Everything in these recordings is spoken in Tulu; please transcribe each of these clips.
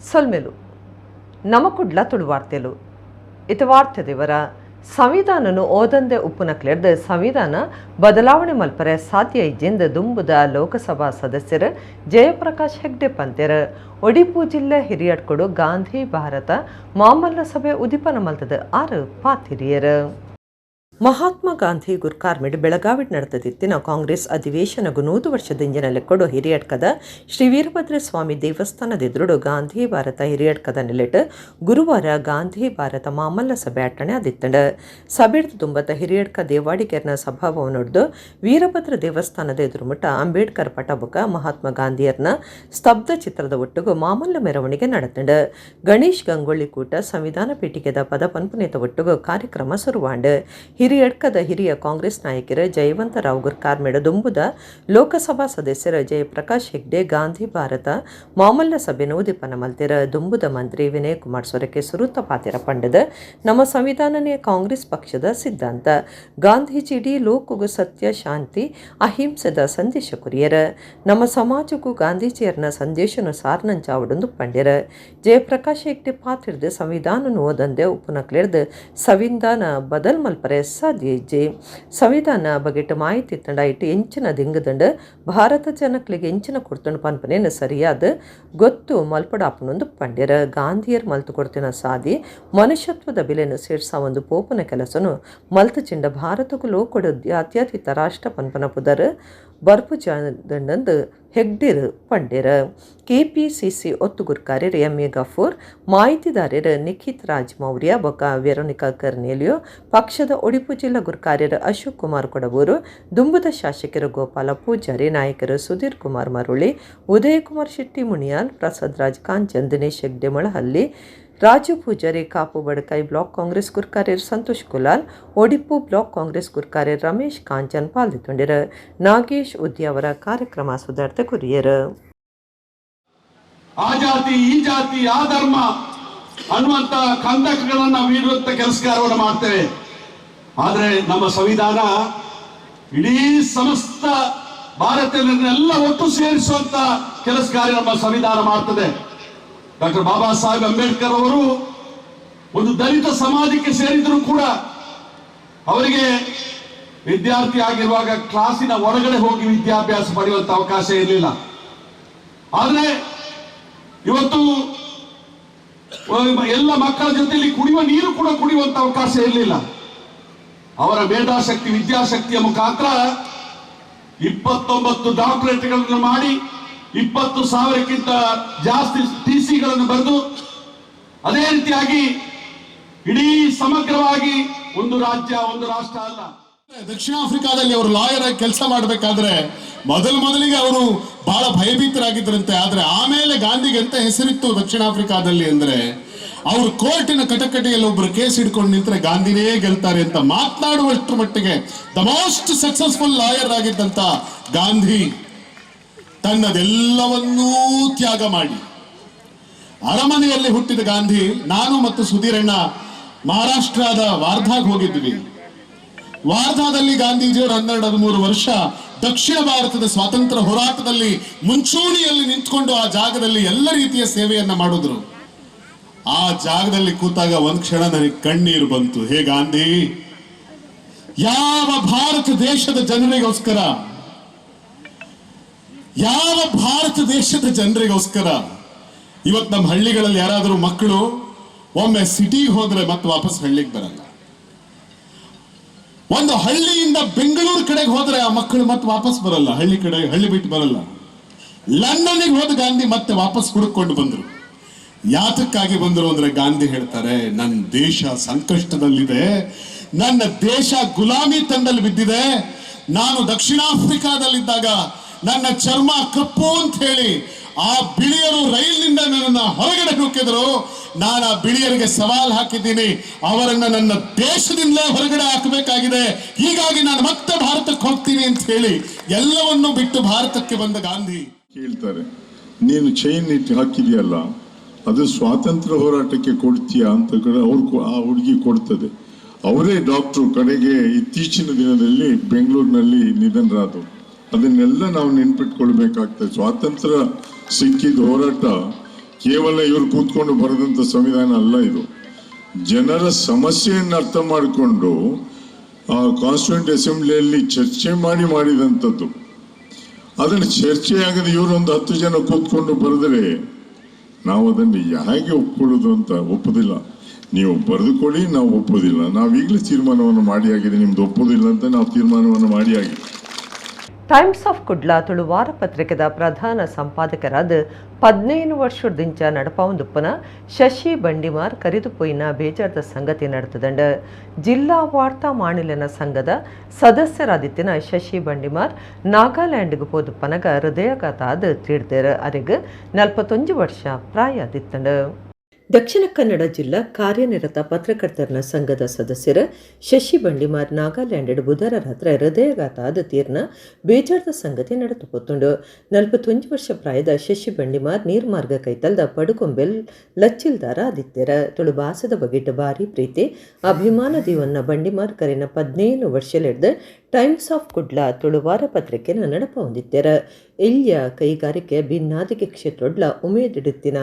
ಸೊಲ್ಮೆಲು ನಮಕುಡ್ಲ ತುಳುವಾರ್ತೆಲು. ಇತ ವಾರ್ತೆ ದೇವರ. ಸಂವಿಧಾನನು ಓದಂದೆ ಉಪ್ಪುನಕ್ಲೆರ್ದ್ ಸಂವಿಧಾನ ಬದಲಾವಣೆ ಮಲ್ಪರೆ ಸಾಧ್ಯ ಇಜ್ಜೆಂದು ದುಂಬುದ ಲೋಕಸಭಾ ಸದಸ್ಯರು ಜಯಪ್ರಕಾಶ್ ಹೆಗ್ಡೆ ಪಂತೆರ್. ಒಡಿಪು ಜಿಲ್ಲೆ ಹಿರಿಯಡ್ಕೊಡು ಗಾಂಧಿ ಭಾರತ ಮಾಮಲ್ಲ ಸಭೆ ಉದಿಪನ ಮಲ್ತದ ಆರು ಪಾತಿರಿಯರು. ಮಹಾತ್ಮ ಗಾಂಧಿ ಗುರ್ಕಾರ್ಮಿಡ್ ಬೆಳಗಾವಿಡ್ ನಡೆದಿತ್ತಿನ ಕಾಂಗ್ರೆಸ್ ಅಧಿವೇಶನಗು 100 ವರ್ಷದಿಂಜಿನ ಲೆಕ್ಕೊಡು ಹಿರಿಯಡ್ಕದ ಶ್ರೀ ವೀರಭದ್ರ ಸ್ವಾಮಿ ದೇವಸ್ಥಾನದೆದುರುಡು ಗಾಂಧಿ ಭಾರತ ಹಿರಿಯಡ್ಕದ ನೆಲೆಟ್ ಗುರುವಾರ ಗಾಂಧಿ ಭಾರತ ಮಾಮಲ್ಲ ಸಭೆ ಅಟ್ಟಣೆ ಆದಿತ್ತಂಡು. ಸಭೆಡ್ದು ದುಂಬತ್ತ ಹಿರಿಯಡ್ಕ ದೇವಾಡಿಗೆರ್ನ ಸಭಾಭವನೊಡ್ದು ವೀರಭದ್ರ ದೇವಸ್ಥಾನದ ಎದುರುಮುಟ್ಟ ಅಂಬೇಡ್ಕರ್ ಪಟ ಬೊಕ್ಕ ಮಹಾತ್ಮ ಗಾಂಧಿಯರ್ನ ಸ್ತಬ್ಧ ಚಿತ್ರದ ಒಟ್ಟುಗು ಮಾಮಲ್ಲ ಮೆರವಣಿಗೆ ನಡೆತಂಡು. ಗಣೇಶ್ ಗಂಗೊಳ್ಳಿ ಕೂಟ ಸಂವಿಧಾನ ಪೀಠಿಕೆದ ಪದ ಪನ್ಪುನೇತ ಒಟ್ಟುಗು ಕಾರ್ಯಕ್ರಮ ಶುರುವಾಂಡ್. ಹಿರಿಯಡ್ಕದ ಹಿರಿಯ ಕಾಂಗ್ರೆಸ್ ನಾಯಕರು ಜಯವಂತರಾವ್ ಗುರ್ಕಾರ್ಮೆಡ ದುಂಬುದ ಲೋಕಸಭಾ ಸದಸ್ಯರ ಜಯಪ್ರಕಾಶ್ ಹೆಗ್ಡೆ ಗಾಂಧಿ ಭಾರತ ಮಾಮಲ್ಲ ಸಭೆನ ಉದಿಪನ ಮಲ್ತೆರ. ದುಂಬುದ ಮಂತ್ರಿ ವಿನಯ್ ಕುಮಾರ್ ಸೊರಕೆ ಸುರುತ ಪಾತೆರ ಪಂಡದ, ನಮ್ಮ ಸಂವಿಧಾನನೇ ಕಾಂಗ್ರೆಸ್ ಪಕ್ಷದ ಸಿದ್ಧಾಂತ. ಗಾಂಧೀಜಿ ಇಡೀ ಲೋಕಗು ಸತ್ಯ, ಶಾಂತಿ, ಅಹಿಂಸೆದ ಸಂದೇಶ ಕೊರಿಯರ. ನಮ್ಮ ಸಮಾಜಕ್ಕೂ ಗಾಂಧೀಜಿಯರ್ನ ಸಂದೇಶನು ಸಾರ್ನಂಚಾವಡೊಂದು ಪಂಡ್ಯರ. ಜಯಪ್ರಕಾಶ್ ಹೆಗ್ಡೆ ಪಾತಿರ್ದು, ಸಂವಿಧಾನ ಓದಂದೆ ಉಪ್ಪುನಕ್ಲೆರ್ದು ಸಂವಿಧಾನ ಬದಲ್ ಮಲ್ಪರೆ ಸಾಧ್ಯ ಇಜ್ಜಿ. ಸಂವಿಧಾನ ಬಗೆಟ್ ಮಾಹಿತಿ ತಂಡ ಇಟ್ಟು ಎಂಚಿನ ದಿಂಗದಂಡು, ಭಾರತ ಜನಕ್ಲೆಗ್ ಎಂಚಿನ ಕೊಡ್ತುಂಡು ಪನ್ಪನೇನು ಸರಿಯಾದ ಗೊತ್ತು ಮಲ್ಪಡಾಪುನೊಂದು ಪಂಡ್ಯರ. ಗಾಂಧಿಯರ್ ಮಲ್ತು ಕೊಡ್ತಿನ ಸಾದಿ ಮನುಷ್ಯತ್ವದ ಬೆಲೆನು ಸೇರ್ಸ ಒಂದು ಪೋಪನ ಕೆಲಸನು ಮಲ್ತು ಚಿಂಡ ಭಾರತಕ್ಕೂ ಲೋಕೊಡು ಜಾತ್ಯತೀತ ರಾಷ್ಟ್ರ ಪನ್ಪನ ಪುದರ್ ಬರ್ಪು ದಂಡಂದು ಹೆಗ್ಡೆರ್ ಪಂಡೆರ್. ಕೆಪಿಸಿಸಿ ಒತ್ತು ಗುರ್ಕಾರ್ಯರ್ ಎಂ ಎ ಗಫೂರ್, ಮಾಹಿತಿದಾರರು ನಿಖಿತ್ ರಾಜ್ ಮೌರ್ಯ ಬೊಕ್ಕ ವೆರೋನಿಕಾ ಕರ್ನೇಲಿಯೋ, ಪಕ್ಷದ ಒಡಿಪು ಜಿಲ್ಲಾ ಗುರ್ಕಾರ್ಯರು ಅಶೋಕ್ ಕುಮಾರ್ ಕೊಡವೂರು, ದುಂಬುದ ಶಾಸಕರು ಗೋಪಾಲ ಪೂಜಾರಿ, ನಾಯಕರು Sudhir Kumar ಮರುಳಿ, Udayakumar Shetty Muniyal, Prasad Raj Kanchan, Dinesh Hegde Molahalli, Raju Poojary, Kapu ಬಡಕಾಯಿ block Congress ಗುರ್ಕಾರ್ಯರು Santosh Kulal, Odipu block Congress ಗುರ್ಕಾರ್ಯರು Ramesh Kanchan ಪಾಲ್ದಿತ್ತೊಂಡಿರು. Nagesh Udyavara ಕಾರ್ಯಕ್ರಮ ಸುಧಾರ್ಥ ಕುರಿಯರು. ಆ ಜಾತಿ, ಈ ಜಾತಿ, ಆ ಧರ್ಮ ಅನ್ನುವಂತ ಕಂದಕಗಳನ್ನ ಬೀರುವಂತ ಕೆಲಸ ಕಾರ್ಯವನ್ನು ಮಾಡ್ತೇವೆ. ಆದ್ರೆ ನಮ್ಮ ಸಂವಿಧಾನ ಇಡೀ ಸಮಸ್ತ ಭಾರತೀಯರನ್ನೆಲ್ಲ ಒಟ್ಟು ಸೇರಿಸುವಂತ ಕೆಲಸ ಕಾರ್ಯ ನಮ್ಮ ಸಂವಿಧಾನ ಮಾಡ್ತದೆ. ಡಾಕ್ಟರ್ ಬಾಬಾ ಸಾಹೇಬ್ ಅಂಬೇಡ್ಕರ್ ಅವರು ಒಂದು ದಲಿತ ಸಮಾಜಕ್ಕೆ ಸೇರಿದ್ರು ಕೂಡ ಅವರಿಗೆ ವಿದ್ಯಾರ್ಥಿ ಆಗಿರುವಾಗ ಕ್ಲಾಸಿನ ಒಳಗಡೆ ಹೋಗಿ ವಿದ್ಯಾಭ್ಯಾಸ ಪಡೆಯುವಂತ ಅವಕಾಶ ಇರಲಿಲ್ಲ. ಆದ್ರೆ ಇವತ್ತು ಎಲ್ಲ ಮಕ್ಕಳ ಜೊತೆಯಲ್ಲಿ ಕುಡಿಯುವ ನೀರು ಕೂಡ ಕುಡಿಯುವಂತ ಅವಕಾಶ ಇರಲಿಲ್ಲ. ಅವರ ಮೇಧಾಶಕ್ತಿ, ವಿದ್ಯಾಶಕ್ತಿಯ ಮುಖಾಂತರ 29 ಡಾಕ್ಟರೇಟ್ಗಳನ್ನು ಮಾಡಿ, 20,000ಕ್ಕಿಂತ ಜಾಸ್ತಿ ಥೀಸಿಸ್‌ಗಳನ್ನು ಬರೆದು, ಅದೇ ರೀತಿಯಾಗಿ ಇಡೀ ಸಮಗ್ರವಾಗಿ ಒಂದು ರಾಜ್ಯ, ಒಂದು ರಾಷ್ಟ್ರ ಅಲ್ಲ. ದಕ್ಷಿಣ ಆಫ್ರಿಕಾದಲ್ಲಿ ಅವರು ಲಾಯರ್ ಆಗಿ ಕೆಲಸ ಮಾಡಬೇಕಾದ್ರೆ ಮೊದಲು ಮೊದಲಿಗೆ ಅವರು ಬಹಳ ಭಯಭೀತರಾಗಿದ್ದರಂತೆ. ಆದ್ರೆ ಆಮೇಲೆ ಗಾಂಧಿಗೆ ಎಂತ ಹೆಸರಿತ್ತು ದಕ್ಷಿಣ ಆಫ್ರಿಕಾದಲ್ಲಿ ಅಂದ್ರೆ, ಅವರು ಕೋರ್ಟಿನ ಕಟಕಟೆಯಲ್ಲಿ ಒಬ್ಬರು ಕೇಸ್ ಹಿಡ್ಕೊಂಡು ನಿಂತ್ರೆ ಗಾಂಧಿನೇ ಗೆಲ್ತಾರೆ ಅಂತ ಮಾತನಾಡುವಷ್ಟರ ಮಟ್ಟಿಗೆ the most successful lawyer ಆಗಿದ್ದಂತ Gandhi ತನ್ನದೆಲ್ಲವನ್ನೂ ತ್ಯಾಗ ಮಾಡಿ, ಅರಮನೆಯಲ್ಲಿ ಹುಟ್ಟಿದ ಗಾಂಧಿ. ನಾನು ಮತ್ತು ಸುಧೀರಣ್ಣ ಮಹಾರಾಷ್ಟ್ರದ ವಾರ್ಧಾಗ್ ಹೋಗಿದ್ವಿ. ವಾರ್ಧಾದಲ್ಲಿ ಗಾಂಧೀಜಿಯವರು 12-13 ವರ್ಷ ದಕ್ಷಿಣ ಭಾರತದ ಸ್ವಾತಂತ್ರ್ಯ ಹೋರಾಟದಲ್ಲಿ ಮುಂಚೂಣಿಯಲ್ಲಿ ನಿಂತ್ಕೊಂಡು ಆ ಜಾಗದಲ್ಲಿ ಎಲ್ಲ ರೀತಿಯ ಸೇವೆಯನ್ನ ಮಾಡಿದ್ರು. ಆ ಜಾಗದಲ್ಲಿ ಕೂತಾಗ ಒಂದ್ ಕ್ಷಣ ನನಗೆ ಕಣ್ಣೀರು ಬಂತು. ಹೇ ಗಾಂಧಿ, ಯಾವ ಭಾರತ ದೇಶದ ಜನರಿಗೋಸ್ಕರ, ಯಾವ ಭಾರತ ದೇಶದ ಜನರಿಗೋಸ್ಕರ? ಇವತ್ತು ನಮ್ಮ ಹಳ್ಳಿಗಳಲ್ಲಿ ಯಾರಾದರೂ ಮಕ್ಕಳು ಒಮ್ಮೆ ಸಿಟಿಗೆ ಹೋದ್ರೆ ಮತ್ತೆ ವಾಪಸ್ ಹಳ್ಳಿಗೆ ಬರಲ್ಲ. ಒಂದು ಹಳ್ಳಿಯಿಂದ ಬೆಂಗಳೂರು ಕಡೆಗೆ ಹೋದ್ರೆ ಆ ಮಕ್ಕಳು ಮತ್ತೆ ವಾಪಸ್ ಬರಲ್ಲ, ಹಳ್ಳಿ ಕಡೆ, ಹಳ್ಳಿ ಬಿಟ್ಟು ಬರಲ್ಲ. ಲಂಡನ್ಗೆ ಹೋದ ಗಾಂಧಿ ಮತ್ತೆ ವಾಪಸ್ ಹುಡುಕೊಂಡು ಬಂದ್ರು. ಯಾತಕ್ಕಾಗಿ ಬಂದರು ಅಂದ್ರೆ ಗಾಂಧಿ ಹೇಳ್ತಾರೆ, ನನ್ನ ದೇಶ ಸಂಕಷ್ಟದಲ್ಲಿದೆ, ನನ್ನ ದೇಶ ಗುಲಾಮಿ ತಂಡಲ್ಲಿ ಬಿದ್ದಿದೆ. ನಾನು ದಕ್ಷಿಣ ಆಫ್ರಿಕಾದಲ್ಲಿದ್ದಾಗ ನನ್ನ ಚರ್ಮ ಕಪ್ಪು ಅಂತ ಹೇಳಿ ಆ ಬಿಳಿಯರು ರೈಲಿನಿಂದ ನನ್ನನ್ನು ಹೊರಗಡೆ ನೂಕಿದ್ರು. ನಾನು ಆ ಬಿಳಿಯರಿಗೆ ಸವಾಲ್ ಹಾಕಿದ್ದೀನಿ. ಅವರನ್ನ ನನ್ನ ದೇಶದಿಂದಲೇ ಹೊರಗಡೆ ಹಾಕಬೇಕಾಗಿದೆ. ಹೀಗಾಗಿ ನಾನು ಮತ್ತೆ ಭಾರತಕ್ಕೆ ಹೋಗ್ತೀನಿ ಅಂತ ಹೇಳಿ ಎಲ್ಲವನ್ನೂ ಬಿಟ್ಟು ಭಾರತಕ್ಕೆ ಬಂದ ಗಾಂಧಿ. ಕೇಳ್ತಾರೆ, ನೀನು ಚೈನ್ ಇಟ್ಟು ಹಾಕಿದೆಯಲ್ಲ, ಅದು ಸ್ವಾತಂತ್ರ್ಯ ಹೋರಾಟಕ್ಕೆ ಕೊಡ್ತೀಯಾ ಅಂತ. ಅವ್ರು ಆ ಹುಡುಗಿ ಕೊಡ್ತದೆ. ಅವರೇ ಡಾಕ್ಟ್ರು. ಕಡೆಗೆ ಇತ್ತೀಚಿನ ದಿನದಲ್ಲಿ ಬೆಂಗಳೂರಿನಲ್ಲಿ ನಿಧನರಾದರು. ಅದನ್ನೆಲ್ಲ ನಾವು ನೆನ್ಪಿಟ್ಕೊಳ್ಬೇಕಾಗ್ತದೆ. ಸ್ವಾತಂತ್ರ್ಯ ಸಿಕ್ಕಿದ ಹೋರಾಟ ಕೇವಲ ಇವರು ಕೂತ್ಕೊಂಡು ಬರೆದಂಥ ಸಂವಿಧಾನ ಅಲ್ಲ ಇದು. ಜನರ ಸಮಸ್ಯೆಯನ್ನು ಅರ್ಥ ಮಾಡಿಕೊಂಡು ಆ ಕಾನ್ಸ್ಟಿಟ್ಯೂಂಟ್ ಅಸೆಂಬ್ಲಿಯಲ್ಲಿ ಚರ್ಚೆ ಮಾಡಿ ಮಾಡಿದಂಥದ್ದು. ಅದನ್ನು ಚರ್ಚೆ ಆಗದೆ ಇವರು ಒಂದು 10 ಜನ ಕೂತ್ಕೊಂಡು ಬರೆದರೆ ನಾವು ಅದನ್ನು ಹೇಗೆ ಒಪ್ಕೊಳ್ಳೋದು ಅಂತ ಒಪ್ಪೋದಿಲ್ಲ. ನೀವು ಬರೆದುಕೊಳ್ಳಿ, ನಾವು ಒಪ್ಪೋದಿಲ್ಲ. ನಾವೀಗಲೇ ತೀರ್ಮಾನವನ್ನು ಮಾಡಿ ಆಗಿದೆ. ನಿಮ್ದು ಒಪ್ಪೋದಿಲ್ಲ ಅಂತ ನಾವು ತೀರ್ಮಾನವನ್ನು ಮಾಡಿ ಆಗಿದೆ. ಟೈಮ್ಸ್ ಆಫ್ ಕುಡ್ಲ ತುಳು ವಾರಪತ್ರಿಕೆದ ಪ್ರಧಾನ ಸಂಪಾದಕರಾದ 15 ವರ್ಷದಿಂಚ ನಡಪಾವಂದುಪ್ಪನ ಶಶಿ ಬಂಡಿಮಾರ್ ಕರಿದುಪೊಯ್ಯಿನ ಬೇಜಾರ್ದ ಸಂಗತಿ ನಡೆತದಂಡ. ಜಿಲ್ಲಾ ವಾರ್ತಾ ಮಾಣಿಲನ ಸಂಘದ ಸದಸ್ಯರಾದಿತ್ತಿನ ಶಶಿ ಬಂಡಿಮಾರ್ ನಾಗಾಲ್ಯಾಂಡ್ಗೆ ಪೋದುಪ್ಪನಗ ಹೃದಯಾಘಾತ ಆದ ತೀರ್ದೇರ. ಅರೆಗ್ 41 ವರ್ಷ ಪ್ರಾಯ ದಿತ್ತಂಡ. ದಕ್ಷಿಣ ಕನ್ನಡ ಜಿಲ್ಲಾ ಕಾರ್ಯನಿರತ ಪತ್ರಕರ್ತರ ಸಂಘದ ಸದಸ್ಯರ ಶಶಿ ಬಂಡಿಮಾರ್ ನಾಗಾಲ್ಯಾಂಡ್ ಬುಧವಾರ ರಾತ್ರಿ ಹೃದಯಾಘಾತ ಆದ ತೀರ್ನ ಬೇಜಾರ್ದ ಸಂಗತಿ ನಡೆದು ಪೊತ್ತುಂಡು. 41 ವರ್ಷ ಪ್ರಾಯದ ಶಶಿ ಬಂಡಿಮಾರ್ ನೀರ್ಮಾರ್ಗ ಕೈತಲ್ದ ಪಡುಕೊಂಬೆಲ್ ಲಚ್ಚಿಲ್ದಾರ ಆದಿತ್ಯರ. ತುಳು ಭಾಸದ ಬಗೆಟ್ ಭಾರಿ ಪ್ರೀತಿ ಅಭಿಮಾನ ದೀವನ್ನ ಬಂಡಿಮಾರ್ ಕರೆನ 15 ವರ್ಷಲಿಡ್ದು ಟೈಮ್ಸ್ ಆಫ್ ಕುಡ್ಲ ತುಳು ವಾರಪತ್ರಿಕೆನ ನಡಪ ಹೊಂದಿತ್ತೆರ. ಎಲ್ಯ ಕೈಗಾರಿಕೆ ಭಿನ್ನಾದಿಗೆ ಕ್ಷೇತ್ರೊಡ್ಲ ಉಮೇದಿಡುತ್ತಿನ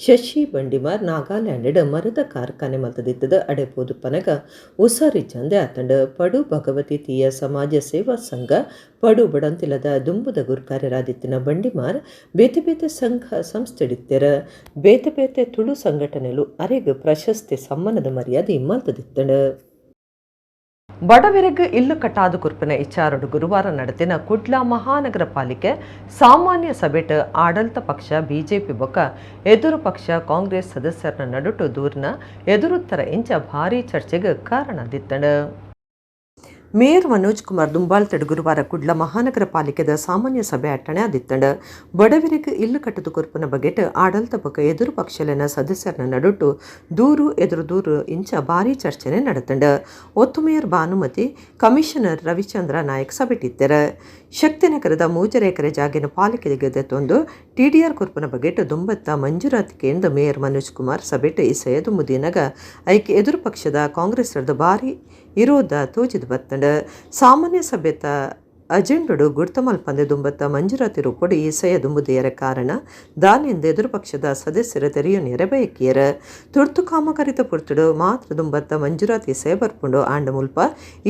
ಶಶಿ ಬಂಡಿಮಾರ್ ನಾಗಾಲ್ಯಾಂಡ್ ಮರದ ಕಾರ್ಖಾನೆ ಮಲ್ತದಿತ್ತದ. ಅಡೆಪೋದು ಪನಗ ಉಸಾರಿ ಚಂದೆ ಆತಂಡ. ಪಡು ಭಗವತಿ ತೀಯ ಸಮಾಜ ಸೇವಾ ಸಂಘ ಪಡು ಬಡಂತಿಲದ ದುಂಬುದ ಗುರ್ಕಾರ್ಯರಾದಿತ್ತಿನ ಬಂಡಿಮಾರ್ ಬೇತೆ ಬೇತೆ ಸಂಘ ಸಂಸ್ಥೆಡಿತ್ತೆರ. ಬೇತೆ ಬೇತೆ ತುಳು ಸಂಘಟನೆಲು ಅರೆಗ್ ಪ್ರಶಸ್ತಿ ಸಮ್ಮಾನದ ಮರ್ಯಾದೆ ಮಲ್ತದಿತ್ತಂಡ. ಬಡವರಿಗೆ ಇಲ್ಲು ಕಟ್ಟಾದು ಕುರ್ಪಿನ ಇಚಾರಡು ಗುರುವಾರ ನಡೆದಿನ ಕುಡ್ಲ ಮಹಾನಗರ ಪಾಲಿಕೆ ಸಾಮಾನ್ಯ ಸಭೆಟ್ ಆಡಳಿತ ಪಕ್ಷ ಬಿಜೆಪಿ ಬೊಕ್ಕ ಎದುರು ಪಕ್ಷ ಕಾಂಗ್ರೆಸ್ ಸದಸ್ಯರ ನಡುಟು ದೂರಿನ ಎದುರುತ್ತರ ಇಂಚ ಭಾರೀ ಚರ್ಚೆಗೆ ಕಾರಣ ದಿತ್ತಂಡ. ಮೇಯರ್ ಮನೋಜ್ ಕುಮಾರ್ ದುಂಬಾಲ್ತಡ್ ಗುರುವಾರ ಕುಡ್ಲ ಮಹಾನಗರ ಪಾಲಿಕೆದ ಸಾಮಾನ್ಯ ಸಭೆ ಅಟ್ಟಣೆ ಆದಿತ್ತಂಡ. ಬಡವರಿಗೆ ಇಲ್ಲು ಕಟ್ಟದು ಕೊರ್ಪುನ ಬಗೆಟ್ ಆಡಳಿತ ಬೊಕ್ಕ ಎದುರು ಪಕ್ಷಲೆನ ಸದಸ್ಯರನ ನಡುಟು ದೂರು ಎದುರು ದೂರು ಇಂಚ ಭಾರೀ ಚರ್ಚೆನೆ ನಡೆತಂಡ. ಒತ್ತು ಮೇಯರ್ ಭಾನುಮತಿ, ಕಮಿಷನರ್ ರವಿಚಂದ್ರ ನಾಯಕ್ ಸಭೆಟಿತ್ತೆರ. ಶಕ್ತಿನಗರದ 3.5 ಎಕರೆ ಜಾಗಿನ ಪಾಲಿಕೆಗೆ ದೆತ್ತೊಂದು ಟಿಡಿಆರ್ ಕೊರ್ಪುನ ಬಗೆಟ್ ದುಂಬತ್ತ ಮಂಜೂರಾತಿ ಕೇಂದ್ರ ಮೇಯರ್ ಮನೋಜ್ ಕುಮಾರ್ ಸಭೆಟ್ ಇಸೆಯ ದುಂಬುದಿನಗ ಐಕೆ ಎದುರು ಪಕ್ಷದ ಕಾಂಗ್ರೆಸ್ ಭಾರಿ ಇರೋದ ತೋಜಿದ ಬತ್ತಂಡ. ಸಾಮಾನ್ಯ ಸಭೆತ ಅಜೆಂಡಡು ಗುರ್ತಮಲ್ಪಂದೆ ದುಂಬತ್ತ ಮಂಜೂರಾತಿ ರೂಪೊಡು ಇಸೆಯ ದುಂಬುದಿಯರ ಕಾರಣ ದಾನಿಂದ ಎದುರು ಪಕ್ಷದ ಸದಸ್ಯರ ತೆರೆಯುನಿಯರ ಬಯಕಿಯರ. ತುರ್ತು ಕಾಮಗಾರಿತ ಪುರ್ತುಡು ಮಾತ್ರ ದುಂಬತ್ತ ಮಂಜೂರಾತಿ ಇಸೆಯ ಬರ್ಪುಂಡು. ಆಂಡ ಮುಲ್ಪ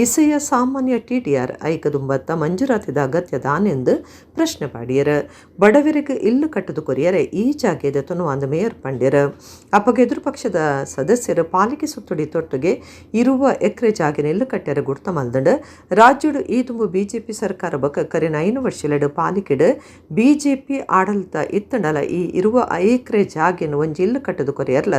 ಇಸೆಯ ಸಾಮಾನ್ಯ ಟಿಡಿಆರ್ ಐಕ ದುಂಬತ್ತ ಮಂಜೂರಾತಿದ ಅಗತ್ಯ ದಾನೆಂದು ಪ್ರಶ್ನೆ ಪಾಡಿಯರ. ಬಡವರಿಗೆ ಇಲ್ಲು ಕಟ್ಟದು ಕೊರಿಯರೆ ಈ ಜಾಗೆದ ತುನುವಾಂದ ಮೇಯರ್ ಪಂಡ್ಯರ. ಅಪ್ಪಗೆ ಎದುರು ಪಕ್ಷದ ಸದಸ್ಯರು ಪಾಲಿಕೆ ಸುತ್ತುಡಿ ತೊಟ್ಟುಗೆ ಇರುವ ಎಕರೆ ಜಾಗಿನ ಇಲ್ಲು ಕಟ್ಟ್ಯರ ಗುರ್ತ ಮಲ್ದಂಡ. ರಾಜ್ಯಡು ಈ ತುಂಬು ಬಿಜೆಪಿ ಸರ್ಕಾರ ಬಕ ಕರಿನ 5 ವರ್ಷಲೆಡು ಪಾಲಿಕೆಡು ಬಿಜೆಪಿ ಆಡಳಿತ ಇತ್ತಂಡಲ ಈ ಇರುವ ಎಕರೆ ಜಾಗೆನ ಒಂಜಿ ಇಲ್ಲು ಕಟ್ಟದು ಕೊರಿಯರ್ಲ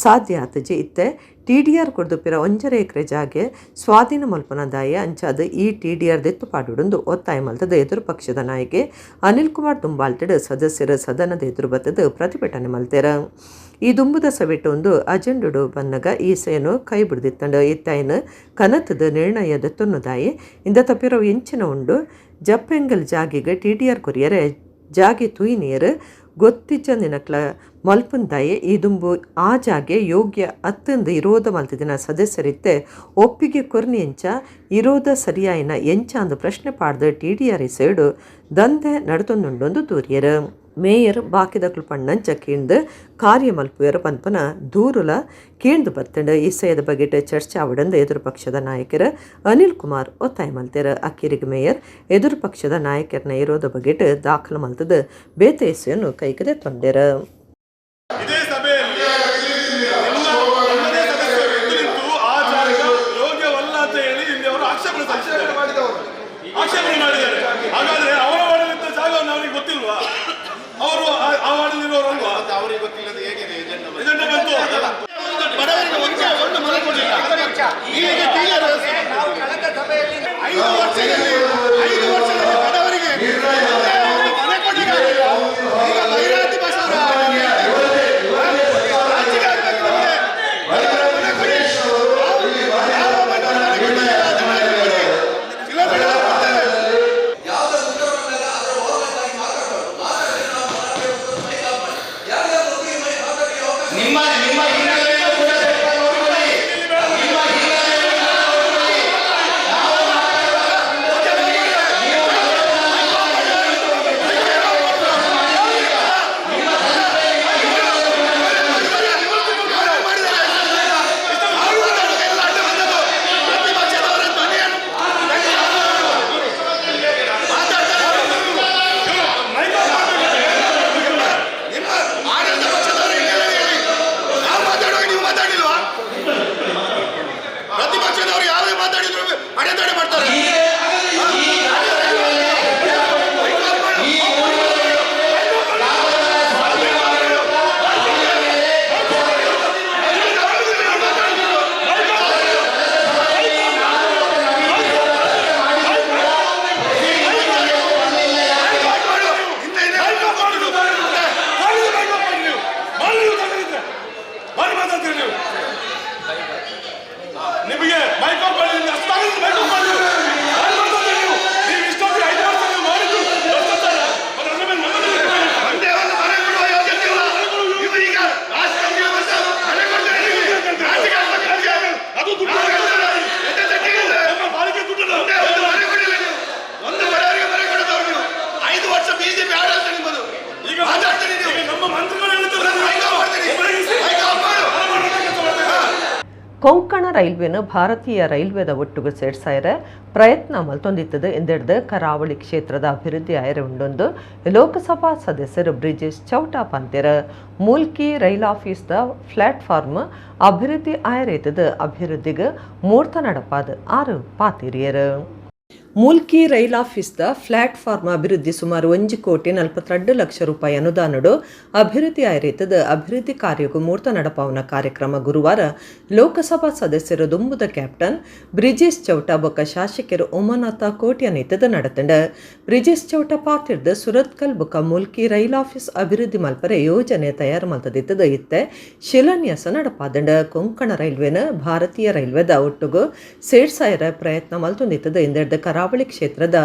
ಸಾಧ್ಯ ಆತಜೆ. ಇತ್ತೆ ಟಿಡಿಆರ್ ಕೊಡ್ದು ಪಿರ 1.5 ಎಕರೆ ಜಾಗೆ ಸ್ವಾಧೀನ ಮಲ್ಪನ ದಾಯ ಅಂಚಾದ ಈ ಟಿಡಿಆರ್ ದೆತ್ತು ಪಾಡುಡೊಂದು ಒತ್ತಾಯ ಮಲ್ತದ ಎದುರು ಪಕ್ಷದ ನಾಯಕೆ ಅನಿಲ್ ಕುಮಾರ್ ದುಂಬಾಲ್ತಡ್ ಸದಸ್ಯರ ಸದನದ ಎದುರು ಬತ್ತದ ಪ್ರತಿಭಟನೆ ಮಲ್ತೆರ. ಈ ದುಂಬುದ ಸಭೆಟೊಂದು ಅಜೆಂಡುಡು ಬನ್ನಗ ಈ ಸೇನು ಕೈ ಬಿಡ್ದಿತ್ತಂಡ. ಇತ್ತಾಯಿನ ಕನತದ ನಿರ್ಣಯ ದೆತ್ತೊನ್ನುದಾಯಿ ಇಂದ ತಪ್ಪಿರೋ ಎಂಚಿನ ಉಂಡು ಜಪ್ಪೆಂಗಲ್ ಜಾಗಿಗೆ ಟಿಡಿಆರ್ ಕೊರಿಯರೆ ಜಾಗೆ ತೂಯಿನಿಯರ್ ಗೊತ್ತಿಜ್ಜಂದಿನಕ್ಲ ಮಲ್ಪುಂದಾಯೆ ಈ ದುಂಬು ಆ ಜಾಗೆ ಯೋಗ್ಯ ಅತ್ತಂದು ಇರೋದ ಮಲ್ತಿದಿನ ಸದಸ್ಯರಿತ್ತೆ ಒಪ್ಪಿಗೆ ಕೊರ್ನಿ ಎಂಚ ಇರೋದ ಸರಿಯಾಯಿನ ಎಂಚ ಅಂದು ಪ್ರಶ್ನೆ ಪಾಡ್ದು ಟಿಡಿಆರ್ ಸೈಡು ದಂಧೆ ನಡತೊಂದುಂಡೊಂದು ದೂರಿಯರು. ಮೇಯರ್ ಬಾಕಿದಕ್ಲು ಪಣ್ಣಂಚ ಕೀಂದು ಕಾರ್ಯ ಮಲ್ಪುಯರ ಪನ್ಪನ ದೂರುಲ ಕೀಂದು ಬತ್ತಂಡ. ಇಸಯದ ಬಗೆಟ್ ಚರ್ಚೆ ಆವಡಂದು ಎದುರು ಪಕ್ಷದ ನಾಯಕರ ಅನಿಲ್ ಕುಮಾರ್ ಒತ್ತಾಯ ಮಲ್ತೆರ. ಅಕ್ಕಿರಿಗೆ ಮೇಯರ್ ಎದುರು ಪಕ್ಷದ ನಾಯಕರನ್ನ ಇರೋದ ಬಗೆಟ್ ದಾಖಲು ಮಲ್ತದ ಬೇತೆ ಇಸೆಯನ್ನು ಕೈಗದೆ ತೊಂಡೆರ. ಇದೇ ಸಭೆಯಲ್ಲಿ ನಿಮ್ಮದೇ ಸದಸ್ಯರು ಎದ್ದು ನಿಂತು ಆ ಜಾಗ ಯೋಗ್ಯವಲ್ಲ ಅಂತ ಹೇಳಿ ಇಲ್ಲಿ ಅವರು ಆಕ್ಷೇಪಣೆ ಸಲ್ಲಿಸಿದ್ದಾರೆ, ಆಕ್ಷೇಪಣೆ ಮಾಡಿದ್ದಾರೆ. ಹಾಗಾದ್ರೆ ಅವರ ವಾರ್ಡಲ್ಲಿದ್ದ ಜಾಗವನ್ನು ಅವರಿಗೆ ಗೊತ್ತಿಲ್ವಾ? ಅವರು ಆ ವಾರ್ಡಲ್ಲಿರುವವರಲ್ವಾ? ಅವರಿಗೆ ಗೊತ್ತಿಲ್ಲದೆ ಹೇಗಿದೆ ಎಜೆಂಡಾ? ಎಜೆಂಡಾ ಬಂತು. ಬಡವರಿಗೆ ಒಂದೇ ಒಂದು ಮನೆ ಕೊಡಲಿಲ್ಲ. ಈಗ ಟೀಲರ್ ವ್ಯವಸ್ಥೆ. 5 ವರ್ಷದಲ್ಲಿ ಬಡವರಿಗೆ ಒಂದೇ ಒಂದು ಮನೆ ಕೊಡ್ಲಿಕ್ಕಾಗಿಲ್ಲ. ಈಗ ಭೈರಾತಿ ಬಸವರಾಜ್ ರಾಜ್ಯಕ್ಕೆ ಆಗ್ಬೇಕು ನಮ್ಗೆ. ಬಡವರ ಮನೆ ಕೊಡಿ. ಯಾವ ಬಡವರ ಮನೆ ಕೊಟ್ಟಿಲ್ಲ, ಅದನ್ನ ಕೊಡಿ. ಇಲ್ಲಾಂದ್ರೆ ನಾವು ಕೊಡ್ತೇವೆ. ನಿಮ್ಮ ನಿಮ್ಮ ಹಿನ್ನೆಲೆಯನ್ನು ಕೂಡ ಸ್ವಲ್ಪ ನೋಡಿಕೊಳ್ಳಿ. ನಿಮ್ಮ ಹಿನ್ನೆಲೆಯನ್ನು ಕೂಡ ನೋಡಿಕೊಳ್ಳಿ. ನಾವು ಮಾತಾಡುವ ಸಂದರ್ಭದಲ್ಲಿ ನೀವು ನಿಮ್ಮ ಸಂಸ್ಥೆಯ ನಿಮ್ಮ ಹಿನ್ನೆಲೆಯನ್ನು ಕೊಂಕಣ ರೈಲ್ವೆನ ಭಾರತೀಯ ರೈಲ್ವೆದ ಒಟ್ಟುಗು ಸೇರ್ಸಾಯರ ಪ್ರಯತ್ನ ಮಲ್ತೊಂದಿತ್ತದು ಎಂದೆಡ್ದು ಕರಾವಳಿ ಕ್ಷೇತ್ರದ ಅಭಿವೃದ್ಧಿ ಆಯರೆ ಉಂಡೊಂದು ಲೋಕಸಭಾ ಸದಸ್ಯರು ಬ್ರಿಜೇಶ್ ಚೌಟ ಪಂತೆರ್. ಮೂಲ್ಕಿ ರೈಲ್ ಆಫೀಸ್ದ ಪ್ಲಾಟ್ಫಾರ್ಮ್ ಅಭಿವೃದ್ಧಿ ಆಯರೇತದ ಅಭಿವೃದ್ಧಿಗೆ ಮೂರ್ತ ನಡಪಾದ ಆರು ಪಾತಿರಿಯರು. ಮೂಲ್ಕಿ ರೈಲ್ ಆಫೀಸ್ದ ಪ್ಲಾಟ್ಫಾರ್ಮ್ ಅಭಿವೃದ್ಧಿ ಸುಮಾರು 1,42 ಕೋಟಿ ರೂಪಾಯಿ ಅನುದಾನಡು ಅಭಿವೃದ್ಧಿ ಆಯರೇತದ ಅಭಿವೃದ್ಧಿ ಕಾರ್ಯಕ್ಕೂ ಮೂರ್ತ ನಡಪಾವನ ಕಾರ್ಯಕ್ರಮ ಗುರುವಾರ ಲೋಕಸಭಾ ಸದಸ್ಯರು ದುಂಬುದ ಕ್ಯಾಪ್ಟನ್ ಬ್ರಿಜೇಶ್ ಚೌಟ ಬೊಕ್ಕ ಶಾಸಕರು ಉಮಾನಾಥ ಕೋಟ್ಯಾನ್ ನಡತಂಡ. ಬ್ರಿಜೇಶ್ ಚೌಟ ಪಾತಿರ್ದ ಸುರತ್ಕಲ್ ಬೊಕ್ಕ ಮೂಲ್ಕಿ ರೈಲ್ ಆಫೀಸ್ ಅಭಿವೃದ್ಧಿ ಮಲ್ಪರೆ ಯೋಜನೆ ತಯಾರು ಮಲ್ತದಿತ್ತದ ಇತ್ತೆ ಶಿಲಾನ್ಯಾಸ ನಡಪಾದಂಡ. ಕೊಂಕಣ ರೈಲ್ವೆನ ಭಾರತೀಯ ರೈಲ್ವೆದ ಒಟ್ಟುಗು ಸೇರ್ಸಾಯರ ಪ್ರಯತ್ನ ಮಲ್ತೊಂದಿತ್ತದ ಇಂದೆಡ್ದ ಕರಾವಳಿ ಕ್ಷೇತ್ರದ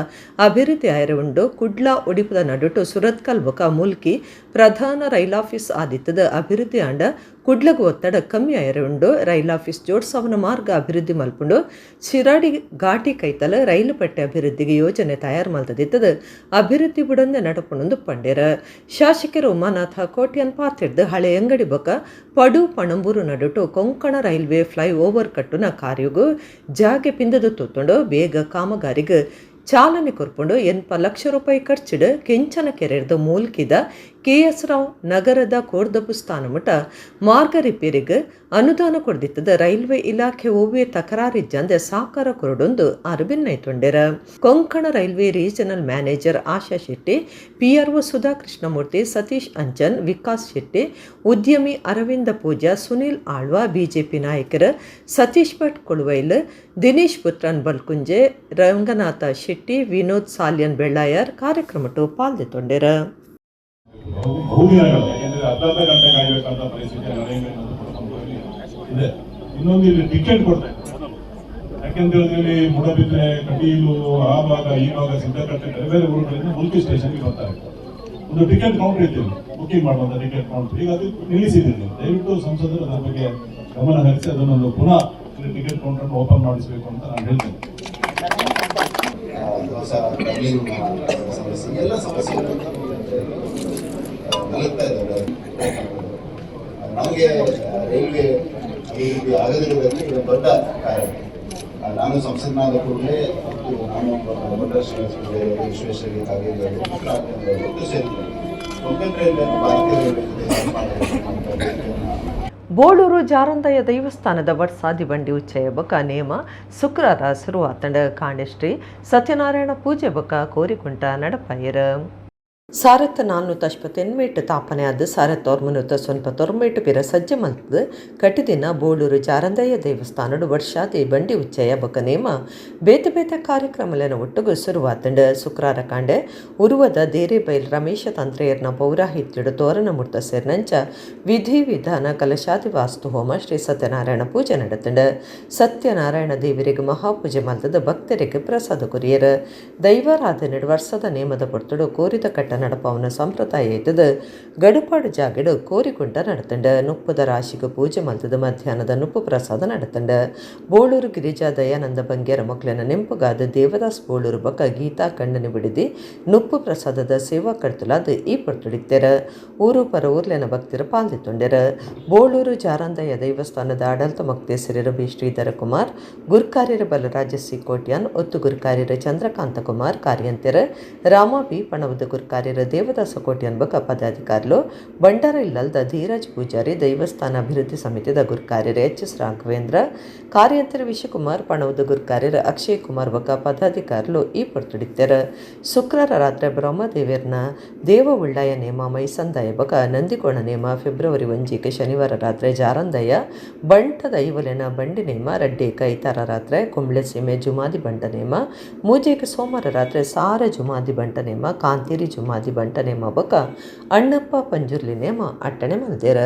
ಅಭಿವೃದ್ಧಿ ಆಯರೆ ಉಂಡು. ಕುಡ್ಲ ಒಡಿಪುದ ನಡುಟು ಸುರತ್ಕಲ್ ಬೊಕ ಮೂಲ್ಕಿ ಪ್ರಧಾನ ರೈಲ್ ಆಫೀಸ್ ಆದಿತ್ತದ ಅಭಿವೃದ್ಧಿ ಆಂಡ ಕುಡ್ಲಗು ಒತ್ತಡ ಕಮ್ಮಿ ಆಯರೆ ಉಂಡು. ರೈಲ್ ಆಫೀಸ್ ಜೋಡ್ಸವನ ಮಾರ್ಗ ಅಭಿವೃದ್ಧಿ ಮಲ್ಪುಂಡು. ಶಿರಾಡಿ ಘಾಟಿ ಕೈತಲ ರೈಲು ಪಟ್ಟೆ ಅಭಿವೃದ್ಧಿಗೆ ಯೋಜನೆ ತಯಾರು ಮಲ್ತದಿತ್ತದ ಅಭಿವೃದ್ಧಿ ಬುಡಂದೆ ನಡಪುಣಂದು ಪಂಡೇರ. ಶಾಸಕರು ಉಮಾನಾಥ ಕೋಟ್ಯಾನ್ ಪಾತಿರ್ದು ಹಳೆ ಅಂಗಡಿ ಬೊಕ ಪಡು ಪಣಂಬೂರು ನಡುಟು ಕೊಂಕಣ ರೈಲ್ವೆ ಫ್ಲೈ ಓವರ್ ಕಟ್ಟುನ ಕಾರ್ಯಗು ಜಾಗೆ ಪಿಂದದು ತೂತುಂಡು. ಬೇಗ ಕಾಮಗಾರಿಗೆ ಚಾಲನೆ ಕೊರ್ಪುಂಡು. 80 ಲಕ್ಷ ರೂಪಾಯಿ ಖರ್ಚಿಡು ಕೆಂಚನ ಕೆರೆರ್ದು ಮೂಲ್ಕಿದ ಕೆ.ಎಸ್. ರಾವ್ ನಗರದ ಕೋರ್ದಬು ಸ್ಥಾನಮುಟ ಮಾರ್ಗ ರಿಪೇರಿಗೆ ಅನುದಾನ ಕೊಡ್ದಿತ್ತದ ರೈಲ್ವೆ ಇಲಾಖೆ ಒವ್ವೆ ತಕರಾರಿಜ್ಜಂದೆ ಸಾಕಾರ ಕೊರಡೊಂದು ಆರು ಬೆನ್ನೈತೊಂಡೆರ. ಕೊಂಕಣ ರೈಲ್ವೆ ರೀಜನಲ್ ಮ್ಯಾನೇಜರ್ ಆಶಾ ಶೆಟ್ಟಿ, ಪಿಆರ್ಒ ಸುಧಾ ಕೃಷ್ಣಮೂರ್ತಿ, ಸತೀಶ್ ಅಂಚನ್, ವಿಕಾಸ್ ಶೆಟ್ಟಿ, ಉದ್ಯಮಿ ಅರವಿಂದ ಪೂಜಾ, ಸುನೀಲ್ ಆಳ್ವ, ಬಿಜೆಪಿ ನಾಯಕರು ಸತೀಶ್ ಭಟ್ ಕೊಳುವೈಲ್, ದಿನೇಶ್ ಪುತ್ರನ್ ಬಲ್ಕುಂಜೆ, ರಂಗನಾಥ ಶೆಟ್ಟಿ, ವಿನೋದ್ ಸಾಲ್ಯನ್ ಬೆಳ್ಳಾಯರ್ ಕಾರ್ಯಕ್ರಮಟ್ಟು ಪಾಲ್ದೆತೊಂಡೆರ. ಬಹುದಿನಗಳು, ಯಾಕೆಂದ್ರೆ ಅರ್ಧ ಅರ್ಧ ಗಂಟೆ ಕಾಯ್ಬೇಕಂತ ಪರಿಸ್ಥಿತಿ ಅರೇಂಜ್ಮೆಂಟ್ ಅಂತ ಇದೆ. ಇನ್ನೊಂದು, ಇಲ್ಲಿ ಟಿಕೆಟ್ ಕೊಡ್ತಾ ಇದ್ದಾರೆ. ಯಾಕೆಂತ ಹೇಳಿದ್ರೆ ಇಲ್ಲಿ ಮೂಡಬಿದ್ರೆ, ಕಟೀಲು, ಆ ಭಾಗ, ಈ ಭಾಗ, ಸಿದ್ದಕಟ್ಟೆ, ಬೇರೆ ಬೇರೆ ಊರುಗಳಿಂದ ಮುಲ್ಕಿ ಸ್ಟೇಷನ್ಗೆ ಬರ್ತಾರೆ. ಒಂದು ಟಿಕೆಟ್ ಕೌಂಟರ್ ಇತ್ತು, ಬುಕಿಂಗ್ ಮಾಡುವಂತ ಟಿಕೆಟ್ ಕೌಂಟರ್. ಈಗ ಅದು ನಿಲ್ಲಿಸಿದ್ದೀರಿ ನೀವು. ದಯವಿಟ್ಟು ಸಂಸದರು ಅದರ ಬಗ್ಗೆ ಗಮನ ಹರಿಸಿ ಅದನ್ನೊಂದು ಪುನಃ ಟಿಕೆಟ್ ಕೌಂಟರ್ ಓಪನ್ ಮಾಡಿಸಬೇಕು ಅಂತ ನಾನು ಹೇಳ್ತೇನೆ. ಹೊಸ ಡಬ್ಲಿಂಗ್ ಸಮಸ್ಯೆ, ಎಲ್ಲ ಸಮಸ್ಯೆಗಳನ್ನು ನಲುಗ್ತಾ ಇದ್ದಾವೆ. ನಮಗೆ ರೈಲ್ವೆ ಅಭಿವೃದ್ಧಿ ಆಗದಿರುವುದಕ್ಕೆ ಇದು ದೊಡ್ಡ ಕಾರಣ. ನಾನು ಸಂಸದನಾದ ಕೂಡಲೇ ಮತ್ತು ನಾನು ಬಂಡಾರ ಶ್ರೀನಿವಾಸ ಪೂಜಾರಿ ಅವರು, ವಿಶ್ವೇಶ್ವರ ಕಾಗೇರಿ ಅವರು ಒಟ್ಟು ಸೇರಿಕೊಂಡು ಕೊಂಕಣ ರೈಲ್ವೆ ಭಾರತೀಯ ರೈಲ್ವೆ ಜೊತೆ ಮಾಡಬೇಕು ಅಂತ ಬೋಳೂರು ಜಾರಂದಯ ದೈವಸ್ಥಾನದ ವಟ್ಸಾದಿ ಬಂಡಿ ಉಚ್ಚಯ ಬೊಕ ನೇಮ ಶುಕ್ರವಾರ ಶುರುವಾತಂಡ. ಕಾಂಡೆಶ್ರೀ ಸತ್ಯನಾರಾಯಣ ಪೂಜೆ ಬೊಕ ಕೋರಿಕುಂಟ ನಡಪಾಯರ್. 1488 ತಾಪನೆ ಆದ 1999 ಪಿರ ಸಜ್ಜೆ ಮಲ್ತದ ಕಟ್ಟಿದಿನ ಬೋಳೂರು ಜಾರಂದಯ್ಯ ದೇವಸ್ಥಾನಡು ವರ್ಷಾದಿ ಬಂಡಿ ಉಚ್ಚಯ ಬೊಕ ನೇಮ ಬೇತೆ ಬೇತೆ ಕಾರ್ಯಕ್ರಮಲೆನ ಒಟ್ಟುಗು ಶುರುವಾತಂಡ. ಶುಕ್ರಾರ ಕಾಂಡೆ ಉರುವದ ದೇರೆಬೈಲ್ ರಮೇಶ ತಂತ್ರೆಯರ್ನ ಪೌರಾಹಿತ್ಯಡು ತೋರಣ ಮುರ್ತ ಸೇರ್ನಂಚ ವಿಧಿ ವಿಧಾನ ಕಲಶಾದಿ ವಾಸ್ತು ಹೋಮ, ಶ್ರೀ ಸತ್ಯನಾರಾಯಣ ಪೂಜೆ ನಡೆತಂಡ. ಸತ್ಯನಾರಾಯಣ ದೇವರಿಗೆ ಮಹಾಪೂಜೆ ಮಲ್ತದ ಭಕ್ತರಿಗೆ ಪ್ರಸಾದ ಕೊರಿಯರ್. ದೈವಾರಾಧನೆ ವರ್ಷದ ನೇಮದ ಪೊರ್ತುಡು ಕೋರಿದ ಕಟ್ಟ ನಡಪವನ ಸಂಪ್ರದಾಯ ಇತ್ತದ ಗಡುಪಾಡು ಜಾಗೆಡು ಕೋರಿಕುಂಟ ನಡತಂಡ. ನುಪ್ಪುದ ರಾಶಿಗೆ ಪೂಜೆ ಮಲ್ತದ ಮಧ್ಯಾಹ್ನದ ನುಪ್ಪು ಪ್ರಸಾದ ನಡತಂಡ. ಬೋಳೂರು ಗಿರಿಜಾ ದಯಾನಂದ ಬಂಗೇರ ಮಕ್ಕಳನ್ನ ನೆಂಪುಗಾದ ದೇವದಾಸ್ ಬೋಳೂರು ಬೊಕ ಗೀತಾ ಕಣ್ಣನಿ ಬಿಡಿದಿ ನುಪ್ಪು ಪ್ರಸಾದದ ಸೇವಾ ಕಡ್ತಲಾದ ಈ ಪೊರ್ತುಡಿತ್ತೆರ. ಊರು ಪರ ಊರ್ಲೆನ ಭಕ್ತರ ಪಾಲ್ದಿತ್ತೊಂಡೆರ. ಬೋಳೂರು ಜಾರಂದಯ್ಯ ದೇವಸ್ಥಾನದ ಆಡಳಿತ ಮೊಕ್ತೇಸರಿರ ಬಿ ಶ್ರೀಧರ ಕುಮಾರ್, ಗುರ್ಕಾರ್ಯರ ಬಲರಾಜ ಸಿ ಕೋಟ್ಯಾನ್, ಒತ್ತು ಗುರ್ಕಾರ್ಯರ ಚಂದ್ರಕಾಂತ ಕುಮಾರ್, ಕಾರ್ಯಂತೆರ ರಾಮ ಬಿ, ಪಣವದ ಗುರ್ಕಾರ್ಯರ ದೇವದಾಸ ಕೋಟ್ಯಾನ್ ಬೊಕ ಪದಾಧಿಕಾರಿಲು ಬಂಡಾರ ಇಲ್ಲಲ್ದ ಧೀರಜ್ ಪೂಜಾರಿ, ದೇವಸ್ಥಾನ ಅಭಿವೃದ್ಧಿ ಸಮಿತಿದ ಗುರ್ಕಾರ್ಯರ ಎಚ್ ಎಸ್ ರಾಘವೇಂದ್ರ, ಕಾರ್ಯಂತರ ವಿಶ್ವಕುಮಾರ್, ಪಣವದ ಗುರ್ಕಾರ್ಯರ ಅಕ್ಷಯ್ ಕುಮಾರ್ ಬೊಕ ಪದಾಧಿಕಾರಿಲು ಈ ಪೊರ್ತುಡಿತ್ತೆರ. ಶುಕ್ರವಾರ ರಾತ್ರಿ ಬ್ರಹ್ಮದೇವರ್ನ ದೇವ ಉಳ್ಳಾಯ ನೇಮ, ಮೈಸಂದಾಯ ಬೊಕ ನಂದಿಕೋಣ ನೇಮ, ಫೆಬ್ರವರಿ 1ಕ್ಕೆ ಶನಿವಾರ ರಾತ್ರಿ ಜಾರಂದಯ್ಯ ಬಂಟದ ಐವಲೆನ ಬಂಡಿ ನೇಮ, ರಡ್ಡೇಕ ಐತಾರ ರಾತ್ರಿ ಕುಂಬ್ಳೆ ಸೀಮೆ ಜುಮಾದಿ ಬಂಟ ನೇಮ, ಮೂಜೇಕ ಸೋಮವಾರ ರಾತ್ರಿ ಸಾರ ಜುಮಾದಿ ಬಂಟ ನೇಮ, ಕಾಂತೇರಿ ಜುಮಾದಿ ಬಂಟ ನೇಮ ಬೊಕ ಅಣ್ಣಪ್ಪ ಪಂಜುರ್ಲಿ ನೇಮ ಅಟ್ಟಣೆ ಮಲ್ದೆರ.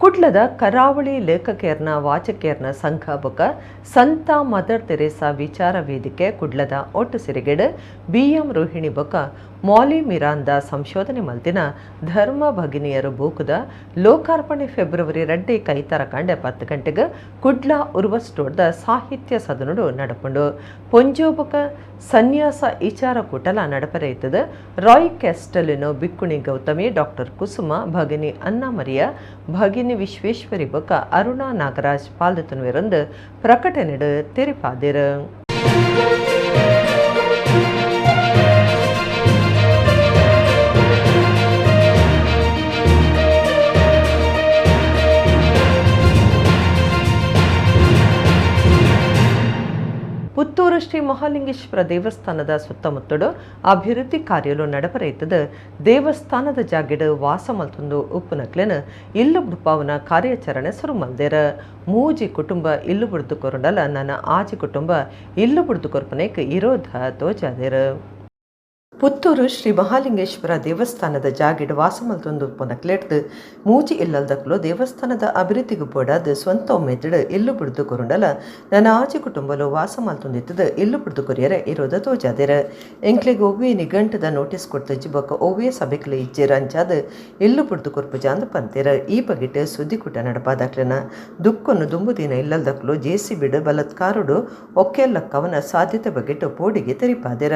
ಕುಡ್ಲದ ಕರಾವಳಿ ಲೇಖಕೇರ್ನ ವಾಚಕೇರ್ನ ಸಂಘ ಬೊಕ ಸಂತ ಮದರ್ ತೆರೇಸಾ ವಿಚಾರ ವೇದಿಕೆ ಕುಡ್ಲದ ಒಟ್ಟು ಸಿರಿಗೆಡ್ ಬಿಎಂ ರೋಹಿಣಿ ಬೊಕ ಮಾಲಿ ಮಿರಾಂದ ಸಂಶೋಧನೆ ಮಲ್ತಿನ ಧರ್ಮ ಭಗಿನಿಯರು ಬೂಕುದ ಲೋಕಾರ್ಪಣೆ ಫೆಬ್ರವರಿ 2 ಕೈತರ ಕಂಡೆ 10 ಗಂಟೆಗೆ ಕುಡ್ಲ ಉರ್ವಸ್ಟೋರ್ದ ಸಾಹಿತ್ಯ ಸದನುಡು ನಡಪುಂಡು. ಪೊಂಜೋಬಕ ಸನ್ಯಾಸ ವಿಚಾರ ಕೂಟಲ ನಡಪರೆ ಇತ್ತದ. ರಾಯ್ ಕ್ಯಾಸ್ಟಲಿನೋ ಬಿಕ್ಕುಣಿ ಗೌತಮಿ, ಡಾಕ್ಟರ್ ಕುಸುಮ, ಭಗಿನಿ ಅನ್ನಮರಿಯ, ಭಗಿನಿ ವಿಶ್ವೇಶ್ವರಿ ಬೊಕ ಅರುಣಾ ನಾಗರಾಜ್ ಪಾಲ್ದತನುವಿರಂದು ಪ್ರಕಟಣೆಡು ತೆರಿಪಾದಿರು. ಪುತ್ತೂರು ಶ್ರೀ ಮಹಾಲಿಂಗೇಶ್ವರ ದೇವಸ್ಥಾನದ ಸುತ್ತಮುತ್ತಲು ಅಭಿವೃದ್ಧಿ ಕಾರ್ಯಲು ನಡಪರೆಯುತ್ತದೆ. ದೇವಸ್ಥಾನದ ಜಾಗೆಡು ವಾಸ ಮಲ್ತೊಂದು ಉಪ್ಪುನಕ್ಲೆನ ಇಲ್ಲು ಬುಡ್ಪಾವನ ಕಾರ್ಯಾಚರಣೆ ಸುರು ಮಲ್ದೆರ. ಮೂಜಿ ಕುಟುಂಬ ಇಲ್ಲು ಬುಡ್ದು ಕೊರಡಲ ನನ್ನ ಆಜಿ ಕುಟುಂಬ ಇಲ್ಲು ಬುಡ್ದು ಕೊರ್ಪನೇಕ್ ಇರೋಧ ತೋಜಾದೆರ. ಪುತ್ತೂರು ಶ್ರೀ ಮಹಾಲಿಂಗೇಶ್ವರ ದೇವಸ್ಥಾನದ ಜಾಗೆಡು ವಾಸ ಮಲ್ತೊಂದು ಉಪ್ಪುನಕ್ಲೆಡ್ದು ಮೂಜಿ ಇಲ್ಲಲ್ದಕ್ಲು ದೇವಸ್ಥಾನದ ಅಭಿವೃದ್ಧಿಗೆ ಬೋಡಾದ ಸ್ವಂತ ಒಮ್ಮೆದಿಡು ಇಲ್ಲು ಬಿಡ್ದು ಕೊರುಂಡಲ ನನ್ನ ಆಜಿ ಕುಟುಂಬಲು ವಾಸ ಮಲ್ತೊಂದಿತ್ತದು ಇಲ್ಲು ಬಿಡ್ದು ಕೊರಿಯರೆ ಇರೋದ ತೋಜಾದಿರ. ಎಂಕ್ಲೆಗ್ ಒವ್ವೇ ನಿಘಂಟದ ನೋಟಿಸ್ ಕೊಡ್ತಜ್ಜಿ ಬೊಕ್ಕ ಒವ್ವೇ ಸಭೆಕ್ಲು ಇಜ್ಜೆರ ಅಂಚಾದ ಇಲ್ಲು ಬಿಡ್ದು ಕೊರ್ಪುಜಾಂದು ಪಂತಿರ. ಈ ಬಗೆಟ್ ಸುದ್ದಿಕೂಟ ನಡಪಾದಾಕ್ಲೆನ ದುಕ್ಕೊನ್ನು ದುಂಬುದಿನ ಇಲ್ಲಲ್ದಕ್ಲು ಜೇಸಿ ಬಿಡು ಬಲತ್ಕಾರುಡು ಒಕ್ಕೆಲ್ಲಕ್ಕವನ ಸಾಧ್ಯತೆ ಬಗೆಟ್ ಪೋಡಿಗೆ ತೆರಿಪಾದಿರ.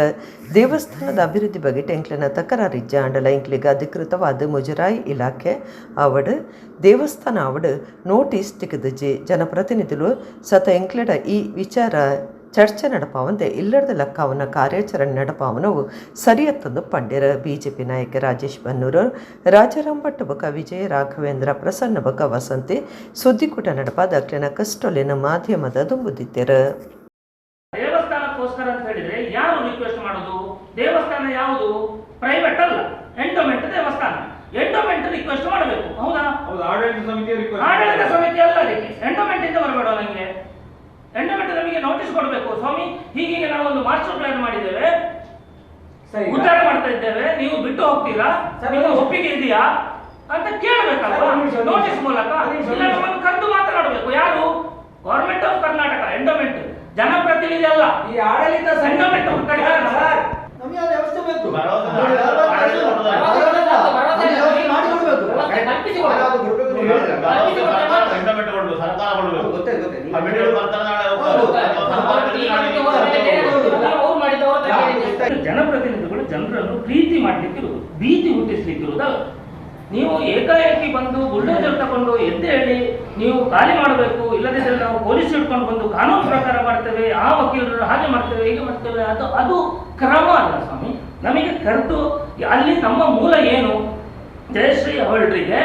ದೇವಸ್ಥಾನದ ಅಭಿವೃದ್ಧಿ ಬಗ್ಗೆ ಎಂಕ್ಲೆನ ತಕರಾರಿಜ್ಜ ಅಂಡಲ ಎಂಕ್ಲಿಗೆ ಅಧಿಕೃತವಾದ ಮುಜರಾಯಿ ಇಲಾಖೆ ಆವಡು ದೇವಸ್ಥಾನ ಆವಡು ನೋಟಿಸ್ ತಿಕ್ಕದಜ್ಜಿ. ಜನಪ್ರತಿನಿಧಿಗಳು ಸತ ಎಂಕ್ಲೆಡ ಈ ವಿಚಾರ ಚರ್ಚೆ ನಡಪಾವಂತೆ ಇಲ್ಲದ ಲಕ್ಕಾವನ ಕಾರ್ಯಾಚರಣೆ ನಡಪಾವನವು ಸರಿಯತ್ತಂದು ಪಂಡ್ಯರ. ಬಿಜೆಪಿ ನಾಯಕ ರಾಜೇಶ್ ಬನ್ನೂರು, ರಾಜಾರಾಮ್ ಭಟ್ ಬೊಕ ವಿಜಯ ರಾಘವೇಂದ್ರ, ಪ್ರಸನ್ನ ಬೊಕ ವಸಂತಿ ಸುದ್ದಿಕೂಟ ನಡಪಾದ ಅಕ್ಲೆನ ಕಷ್ಟೊಲಿನ ಮಾಧ್ಯಮದ ದುಂಬುದಿತ್ತೆರ. ದೇವಸ್ಥಾನಕ್ಕೋಸ್ಕರ ಅಂತ ಹೇಳಿದ್ರೆ ಯಾರು ರಿಕ್ವೆಸ್ಟ್ ಮಾಡೋದು? ದೇವಸ್ಥಾನ ಯಾವುದು ಪ್ರೈವೇಟ್ ಅಲ್ಲ, ಎಂಡೋಮೆಂಟ್ ದೇವಸ್ಥಾನ. ಎಂಡೋಮೆಂಟ್ ರಿಕ್ವೆಸ್ಟ್ ಮಾಡಬೇಕು, ಹೌದಾ? ಆಡಳಿತ ಸಮಿತಿ ಆಡಳಿತ ಸಮಿತಿ ಅಲ್ಲ, ಅದಕ್ಕೆ ಎಂಡೋಮೆಂಟ್ ಇಂದ ಬರಬೇಡ. ನನಗೆ ಎಂಡೋಮೆಂಟ್ ನಮಗೆ ನೋಟಿಸ್ ಕೊಡಬೇಕು, ಸ್ವಾಮಿ ಹೀಗೀಗೆ ನಾವು ಒಂದು ಮಾಸ್ಟರ್ ಪ್ಲಾನ್ ಮಾಡಿದ್ದೇವೆ, ಉದ್ಧಾರ ಮಾಡ್ತಾ ಇದ್ದೇವೆ, ನೀವು ಬಿಟ್ಟು ಹೋಗ್ತೀರಾ, ನಿಮ್ಮ ಒಪ್ಪಿಗೆ ಇದೆಯಾ ಅಂತ ಕೇಳಬೇಕಲ್ವಾ ನೋಟಿಸ್ ಮೂಲಕ. ಇಲ್ಲ ನಮ್ಮನ್ನು ಕರೆದು ಮಾತನಾಡಬೇಕು. ಯಾರು? ಗವರ್ಮೆಂಟ್ ಆಫ್ ಕರ್ನಾಟಕ ಎಂಡೋಮೆಂಟ್, ಜನಪ್ರತಿನಿಧಿ ಅಲ್ಲ, ಈ ಆಡಳಿತ ಎಂಡೋಮೆಂಟ್. ಸರ್ ಜನಪ್ರತಿನಿಧಿಗಳು ಜನರನ್ನು ಪ್ರೀತಿ ಮಾಡ್ಲಿಕ್ಕಿರುವುದು, ಭೀತಿ ಹುಟ್ಟಿಸ್ಲಿಕ್ಕಿರುವುದಲ್ಲ. ನೀವು ಏಕಾಏಕಿ ಬಂದು ಬುಲ್ಡೋಜರ್ ತಗೊಂಡು ಎದ್ದೆ ಹೇಳಿ ನೀವು ಖಾಲಿ ಮಾಡಬೇಕು, ಇಲ್ಲದಿದ್ದರೆ ನಾವು ಪೊಲೀಸ್ ಹಿಡ್ಕೊಂಡು ಬಂದು ಕಾನೂನು ಪ್ರಕಾರ ಮಾಡ್ತೇವೆ, ಆ ವಕೀಲರು ಹಾಗೆ ಮಾಡ್ತೇವೆ ಹೀಗೆ ಮಾಡ್ತೇವೆ, ಅದು ಅದು ಕ್ರಮ ಅಲ್ಲ ಸ್ವಾಮಿ. ನಮಗೆ ಕರೆದು ಅಲ್ಲಿ ನಮ್ಮ ಮೂಲ ಏನು, ಜಯಶ್ರೀ ಅವಳ್ರಿಗೆ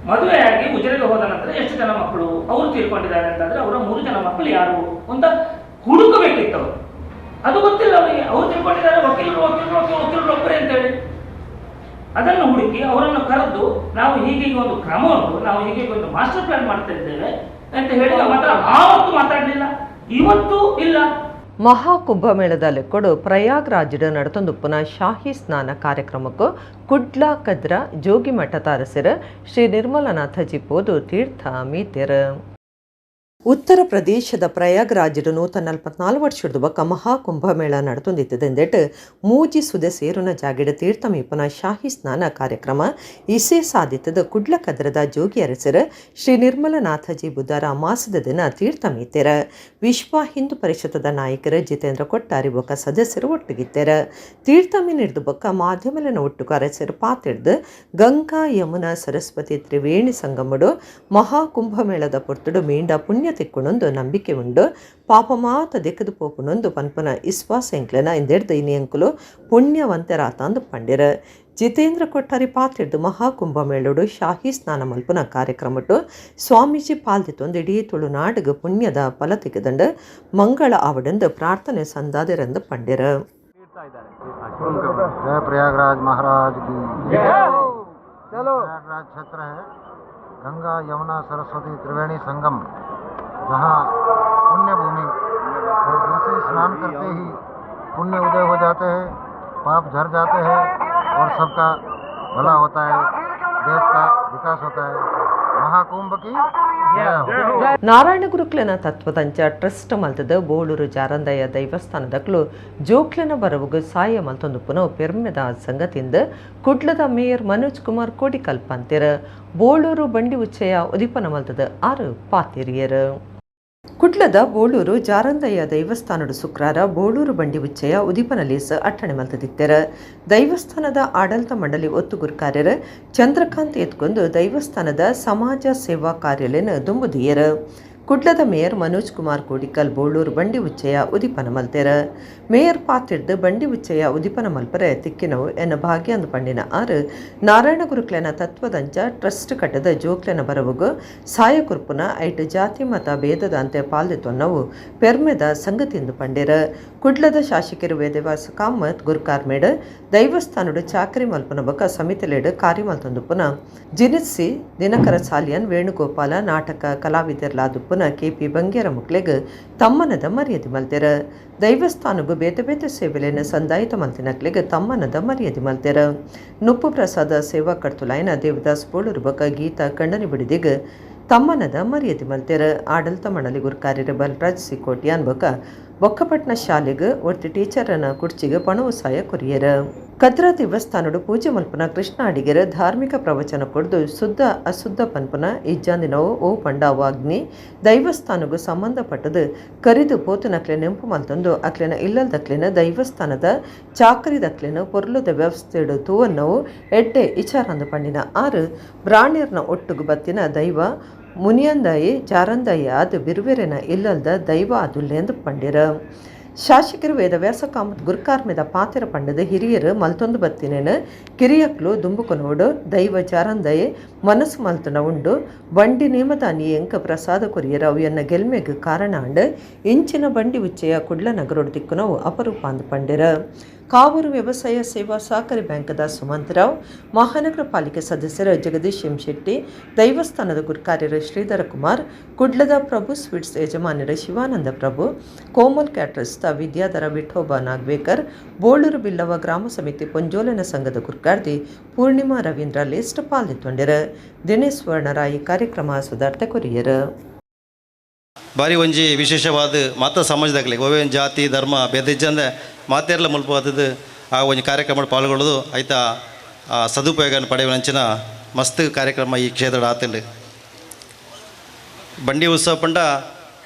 ಮದುವೆಯಾಗಿ ಉಜಿರೆಗೆ ಹೋದ ನಂತರ ಎಷ್ಟು ಜನ ಮಕ್ಕಳು ಅವರು ತೀರ್ಕೊಂಡಿದ್ದಾರೆ ಅಂತಂದ್ರೆ ಅವರ 3 ಜನ ಮಕ್ಕಳು ಯಾರು ಅಂತ ಹುಡುಕಬೇಕಿತ್ತು ಅವರು. ಅದು ಗೊತ್ತಿಲ್ಲ ಅವರಿಗೆ. ಅವರು ತಿಳ್ಕೊಂಡಿದ್ದಾರೆ ವಕೀಲರು ವಕೀಲರು ವಕೀಲರು ಒಬ್ಬರೇ ಅಂತೇಳಿ. ಅದನ್ನು ಹುಡುಕಿ ಅವರನ್ನು ಕರೆದು ನಾವು ಹೀಗೆ ಒಂದು ಕ್ರಮ ಉಂಟು, ನಾವು ಹೀಗೆ ಒಂದು ಮಾಸ್ಟರ್ ಪ್ಲಾನ್ ಮಾಡ್ತಾ ಇದ್ದೇವೆ ಅಂತ ಹೇಳಿ ಮಾತ್ರ ಆವತ್ತು ಮಾತಾಡಲಿಲ್ಲ, ಇವತ್ತು ಇಲ್ಲ. ಮಹಾಕುಂಭಮೇಳದ ಲೆಕ್ಕೊಡು ಪ್ರಯಾಗ್ರಾಜ್ಡ್ ನಡತೊಂದುಪ್ಪುನ ಶಾಹಿ ಸ್ನಾನ ಕಾರ್ಯಕ್ರಮಕ್ಕೂ ಕುಡ್ಲ ಕದ್ರ ಜೋಗಿಮಠ ತಾರಸಿರ ಶ್ರೀ ನಿರ್ಮಲನಾಥ ಜಿಪೋದು ತೀರ್ಥ ಮೀತೆರ. ಉತ್ತರ ಪ್ರದೇಶದ ಪ್ರಯಾಗ್ರಾಜ್ಡ್ 144 ವರ್ಷದ ಬೊಕ್ಕ ಮಹಾಕುಂಭಮೇಳ ನಡತೊಂದಿತ್ತದೆಂದೆಟ್ ಮೂಜಿ ಸುದೆ ಸೇರುನ ಜಾಗಿಡ ತೀರ್ಥ ಮೀಪುನ ಶಾಹಿ ಸ್ನಾನ ಕಾರ್ಯಕ್ರಮ ಇಸೆ ಸಾಧಿತದ ಕುಡ್ಲ ಕದ್ರದ ಜೋಗಿ ಅರಸರ ಶ್ರೀ ನಿರ್ಮಲನಾಥಜಿ ಬುಧರ ಮಾಸದ ದಿನ ತೀರ್ಥ ಮೀತೆರ. ವಿಶ್ವ ಹಿಂದೂ ಪರಿಷತ್ತದ ನಾಯಕರ ಜಿತೇಂದ್ರ ಕೊಟ್ಟಾರಿ ಬೊಕ್ಕ ಸದಸ್ಯರು ಒಟ್ಟುಗಿತ್ತೆರ. ತೀರ್ಥ ಮೀನಿಡ್ದು ಬೊಕ್ಕ ಮಾಧ್ಯಮಲನ ಒಟ್ಟುಗು ಅರಸರು ಪಾತಿಡ್ದು ಗಂಗಾ ಯಮುನಾ ಸರಸ್ವತಿ ತ್ರಿವೇಣಿ ಸಂಗಮಡು ಮಹಾಕುಂಭಮೇಳದ ಪೊರ್ತುಡು ಮೀಂಡ ಪುಣ್ಯ ತಿಕ್ಕುಣೊಂದು ನಂಬಿಕೆ ಉಂಡು, ಪಾಪ ಮಾತ ದಿಕ್ಕದು ಪೋಪುನೊಂದು ಪನ್ಪನ ಇಸ್ವಾಸ ಎಂಕ್ಲೆನ ಇಂದೆಡ್ದು ಇನಿಯಂಕುಲು ಪುಣ್ಯವಂತರಾತಂದು ಪಂಡಿರ. ಜಿತೇಂದ್ರ ಕೊಟ್ಟಾರಿ ಪಾತಿಡ್ದು ಮಹಾಕುಂಭಮೇಳೋಡು ಶಾಹಿ ಸ್ನಾನ ಮಲ್ಪುನ ಕಾರ್ಯಕ್ರಮಟ್ಟು ಸ್ವಾಮೀಜಿ ಪಾಲ್ದಿತ್ತೊಂದು ಇಡೀ ತುಳುನಾಡಿಗೆ ಪುಣ್ಯದ ಫಲ ತೆಗೆದಂಡು ಮಂಗಳ ಆವಡೆಂದು ಪ್ರಾರ್ಥನೆ ಸಂದಾದಿರೆಂದು ಪಂಡಿರ. जय प्रयागराज महाराज की चलो। प्रयागराज क्षेत्र है गंगा यमुना सरस्वती त्रिवेणी संगम, जहाँ पुण्य भूमि, और जैसे ही स्नान करते ही पुण्य उदय हो जाते हैं, पाप झर जाते हैं और सबका भला होता है, देश का विकास होता है। महाकुंभ की जय हो। ನಾರಾಯಣ ಗುರುಕ್ಲೆನ ತತ್ವದಂಚ ಟ್ರಸ್ಟ್ ಮಲ್ತದ ಬೋಳೂರು ಜಾರಂದಯ ದೈವಸ್ಥಾನದಕ್ಲು ಜೋಕ್ಲೆನ ಬರವುಗು ಸಾಯ ಮಲ್ತೊಂದುಪ್ಪುನ ಪೆರ್ಮೆದ ಸಂಗತಿಂದ ಕುಡ್ಲದ ಮೇಯರ್ ಮನೋಜ್ ಕುಮಾರ್ ಕೋಡಿಕಲ್ ಪಂತೆರ. ಬೋಳೂರು ಬಂಡಿ ಉಚ್ಚಯ ಉದಿಪನ ಮಲ್ತದ 6 ಪಾತಿರಿಯರು. ಕುಡ್ಲದ ಬೋಳೂರು ಜಾರಂದಯ್ಯ ದೈವಸ್ಥಾನಡು ಶುಕ್ರಾರ ಬೋಳೂರು ಬಂಡಿ ಉಚ್ಚಯ ಉದಿಪನ ಲೇಸ್ ಅಟ್ಟಣೆ ಮಲ್ತದಿತ್ತೆರ. ದೈವಸ್ಥಾನದ ಆಡಳಿತ ಮಂಡಳಿ ಒತ್ತುಗುರ್ಕಾರ್ಯರ ಚಂದ್ರಕಾಂತ್ ಎತ್ಕೊಂಡು ದೈವಸ್ಥಾನದ ಸಮಾಜ ಸೇವಾ ಕಾರ್ಯಾಲಯನ ದುಂಬುದಿಯರ. ಕುಡ್ಲದ ಮೇಯರ್ ಮನೋಜ್ ಕುಮಾರ್ ಕೋಡಿಕಲ್ ಬೋಳೂರು ಬಂಡಿ ಉಚ್ಚಯ ಉದಿಪನ ಮಲ್ತೆರ. ಮೇಯರ್ ಪಾತಿಡ್ದು ಬಂಡಿ ಉಚ್ಚಯ ಉದಿಪನ ಮಲ್ಪರೆ ತಿಕ್ಕಿನವು ಎನ್ನ ಭಾಗ್ಯಾಂದು ಪಂಡಿನ 6 ನಾರಾಯಣ ಗುರುಕ್ಲೆನ ತತ್ವದಂಚ ಟ್ರಸ್ಟ್ ಕಟ್ಟದ ಜೋಕ್ಲೆನ ಬರವುಗು ಸಾಯ ಕುರ್ಪುನ ಐಟ್ ಜಾತಿ ಮತ ಭೇದದಂತೆ ಪಾಲ್ದಿತ್ತೊನ್ನವು ಪೆರ್ಮೆದ ಸಂಗತಿಂದು ಪಂಡಿರ. ಕುಡ್ಲದ ಶಾಸಕರು ವೇದವ್ಯಾಸ ಕಾಮತ್ ಗುರ್ಕಾರ್ಮೇಡ್ ದೈವಸ್ಥಾನಡು ಚಾಕರಿ ಮಲ್ಪನ ಬೊಕ್ಕ ಸಮಿತಿಲೇಡು ಕಾರ್ಯ ಮಲ್ತೊಂದುಪ್ಪುನ ಜಿನಿತ್ಸಿ ದಿನಕರ ಸಾಲಿಯನ್ ವೇಣುಗೋಪಾಲ ನಾಟಕ ಕಲಾವಿದರ್ಲಾದುಪ್ಪುನ ಕೆಪಿ ಬಂಗೇರ ಮುಕ್ಲೆಗ್ ತಮ್ಮನದ ಮರ್ಯಾದೆ ಮಲ್ತೆರ. ದೈವಸ್ಥಾನಗು ಬೇತೆ ಬೇತೆ ಸೇವೆಲೆನ ಸಂದಾಯಿತ ಮಲ್ತಿನಕ್ಲೆಗ್ ತಮ್ಮನದ ಮರ್ಯಾದೆ ಮಲ್ತೆರ. ನುಪ್ಪು ಪ್ರಸಾದ ಸೇವಾ ಕರ್ತುಲಾಯನ ದೇವದಾಸ್ ಬೋಳೂರು ಬೊಕ್ಕ ಗೀತಾ ಕಂಡನಿ ಬಿಡಿದಿಗ್ ತಮ್ಮನದ ಮರ್ಯಾದೆ ಮಲ್ತೆರ. ಆಡಳಿತ ಮಂಡಳಿ ಗುರ್ಕಾರ್ಯರ ಬಲರಾಜ್ ಸಿ ಕೋಟ್ಯಾನ್ ಬೊಕ್ಕ ಬೊಕ್ಕಪಟ್ನ ಶಾಲೆಗ್ ಒರ್ತಿ ಟೀಚರನ ಕುರ್ಚಿಗೆ ಪಣವು ಸಾಯ ಕೊರಿಯರ. ಕದ್ರ ದೇವಸ್ಥಾನಡು ಪೂಜೆ ಮಲ್ಪುನ ಕೃಷ್ಣ ಅಡಿಗೆರ ಧಾರ್ಮಿಕ ಪ್ರವಚನ ಕೊಡ್ದು ಶುದ್ಧ ಅಶುದ್ಧ ಪನ್ಪುನ ಇಜ್ಜಾಂದಿನವು ಓ ಪಂಡ ಅಗ್ನಿ ದೈವಸ್ಥಾನಗು ಸಂಬಂಧಪಟ್ಟದು ಕರಿದು ಪೋತುನಕ್ಲೆ ನೆಂಪು ಮಲ್ತೊಂದು ಅಕ್ಲೆನ ಇಲ್ಲಲ್ದಕ್ಲೆನ ದೈವಸ್ಥಾನದ ಚಾಕರಿದಕ್ಲೆನ ಪೊರ್ಲುದ ವ್ಯವಸ್ಥೆಡು ತೂವನ್ನವು ಎಡ್ಡೆ ಇಚಾರಂದು ಪಂಡಿನ 6 ಬ್ರಾಣ್ಯರ್ನ ಒಟ್ಟುಗು ಬತ್ತಿನ ದೈವ ಮುನಿಯಂದಾಯಿ ಜಾರಂದಾಯಿ ಆದ ಬಿರುವೆರೆನ ಇಲ್ಲಲ್ದ ದೈವ ಅದುಲ್ಲೆಂದು ಪಂಡಿರ. ಶಾಸಕರು ವೇದವ್ಯಾಸ ಕಾಮತ್ ಗುರ್ಕಾರ್ಮೆದ ಪಾತೆರ ಪಂಡದ ಹಿರಿಯರು ಮಲ್ತೊಂದು ಬತ್ತಿನೇನು ಕಿರಿಯಕ್ಲು ದುಂಬುಕೊನೋಡು ದೈವ ಜಾರಂದಯೆ ಮನಸ್ಸು ಮಲ್ತನ ಉಂಡು ಬಂಡಿ ನೇಮದ ಎಂಕ ಪ್ರಸಾದ ಕೊರಿಯರ ಅವಿಯನ್ನ ಗೆಲ್ಮೆಗ್ ಕಾರಣ ಅಂಡ್ ಇಂಚಿನ ಬಂಡಿ ಉಚ್ಚೆಯ ಕುಡ್ಲ ನಗರೋಡು ದಿಕ್ಕುನವು ಅಪರೂಪ ಅಂದು ಪಂಡಿರ. ಕಾವೂರು ವ್ಯವಸಾಯ ಸೇವಾ ಸಹಕಾರಿ ಬ್ಯಾಂಕ್ದ ಸುಮಂತರಾವ್, ಮಹಾನಗರ ಪಾಲಿಕೆ ಸದಸ್ಯರ ಜಗದೀಶ್ ಎಂ ಶೆಟ್ಟಿ, ದೈವಸ್ಥಾನದ ಗುರ್ಕಾರ್ಯರ ಶ್ರೀಧರ ಕುಮಾರ್, ಕುಡ್ಲದ ಪ್ರಭು ಸ್ವೀಟ್ಸ್ ಯಜಮಾನರ ಶಿವಾನಂದ ಪ್ರಭು, ಕೋಮಲ್ ಕ್ಯಾಟರ್ಸ್ದ ವಿದ್ಯಾಧರ ವಿಠೋಬಾ ನಾಗ್ವೇಕರ್, ಬೋಳೂರು ಬಿಲ್ಲವ ಗ್ರಾಮ ಸಮಿತಿ ಪೊಂಜೋಲನ ಸಂಘದ ಗುರ್ಕಾರ್ದಿ ಪೂರ್ಣಿಮಾ ರವೀಂದ್ರ ಲೇಸ್ಟ್ ಪಾಲ್ಗೊಂಡರು. ದಿನೇಶ್ ಸ್ವರ್ಣರಾಯಿ ಕಾರ್ಯಕ್ರಮ ಸುಧಾರ್ಥ ಕೊರಿಯರು. ಬಾರಿ ಒಂಜಿ ವಿಶೇಷವಾದ ಮಾತ ಸಮಾಜದಾಗಲಿ ಒವ್ವೇನು ಜಾತಿ ಧರ್ಮ ಭೇದ ಮಾತೆರ್ಲ ಮುಲ್ಪವಾದದ್ದು ಆ ಒಂಜಿ ಕಾರ್ಯಕ್ರಮ ಪಾಲ್ಗೊಳ್ಳೋದು ಆಯ್ತಾ ಸದುಪಯೋಗ ಪಡೆಯುವ ಅಂಚಿನ ಮಸ್ತ್ ಕಾರ್ಯಕ್ರಮ ಈ ಕ್ಷೇತ್ರದ ಆತಂಡು. ಬಂಡಿ ಉತ್ಸವ ಪಂಡ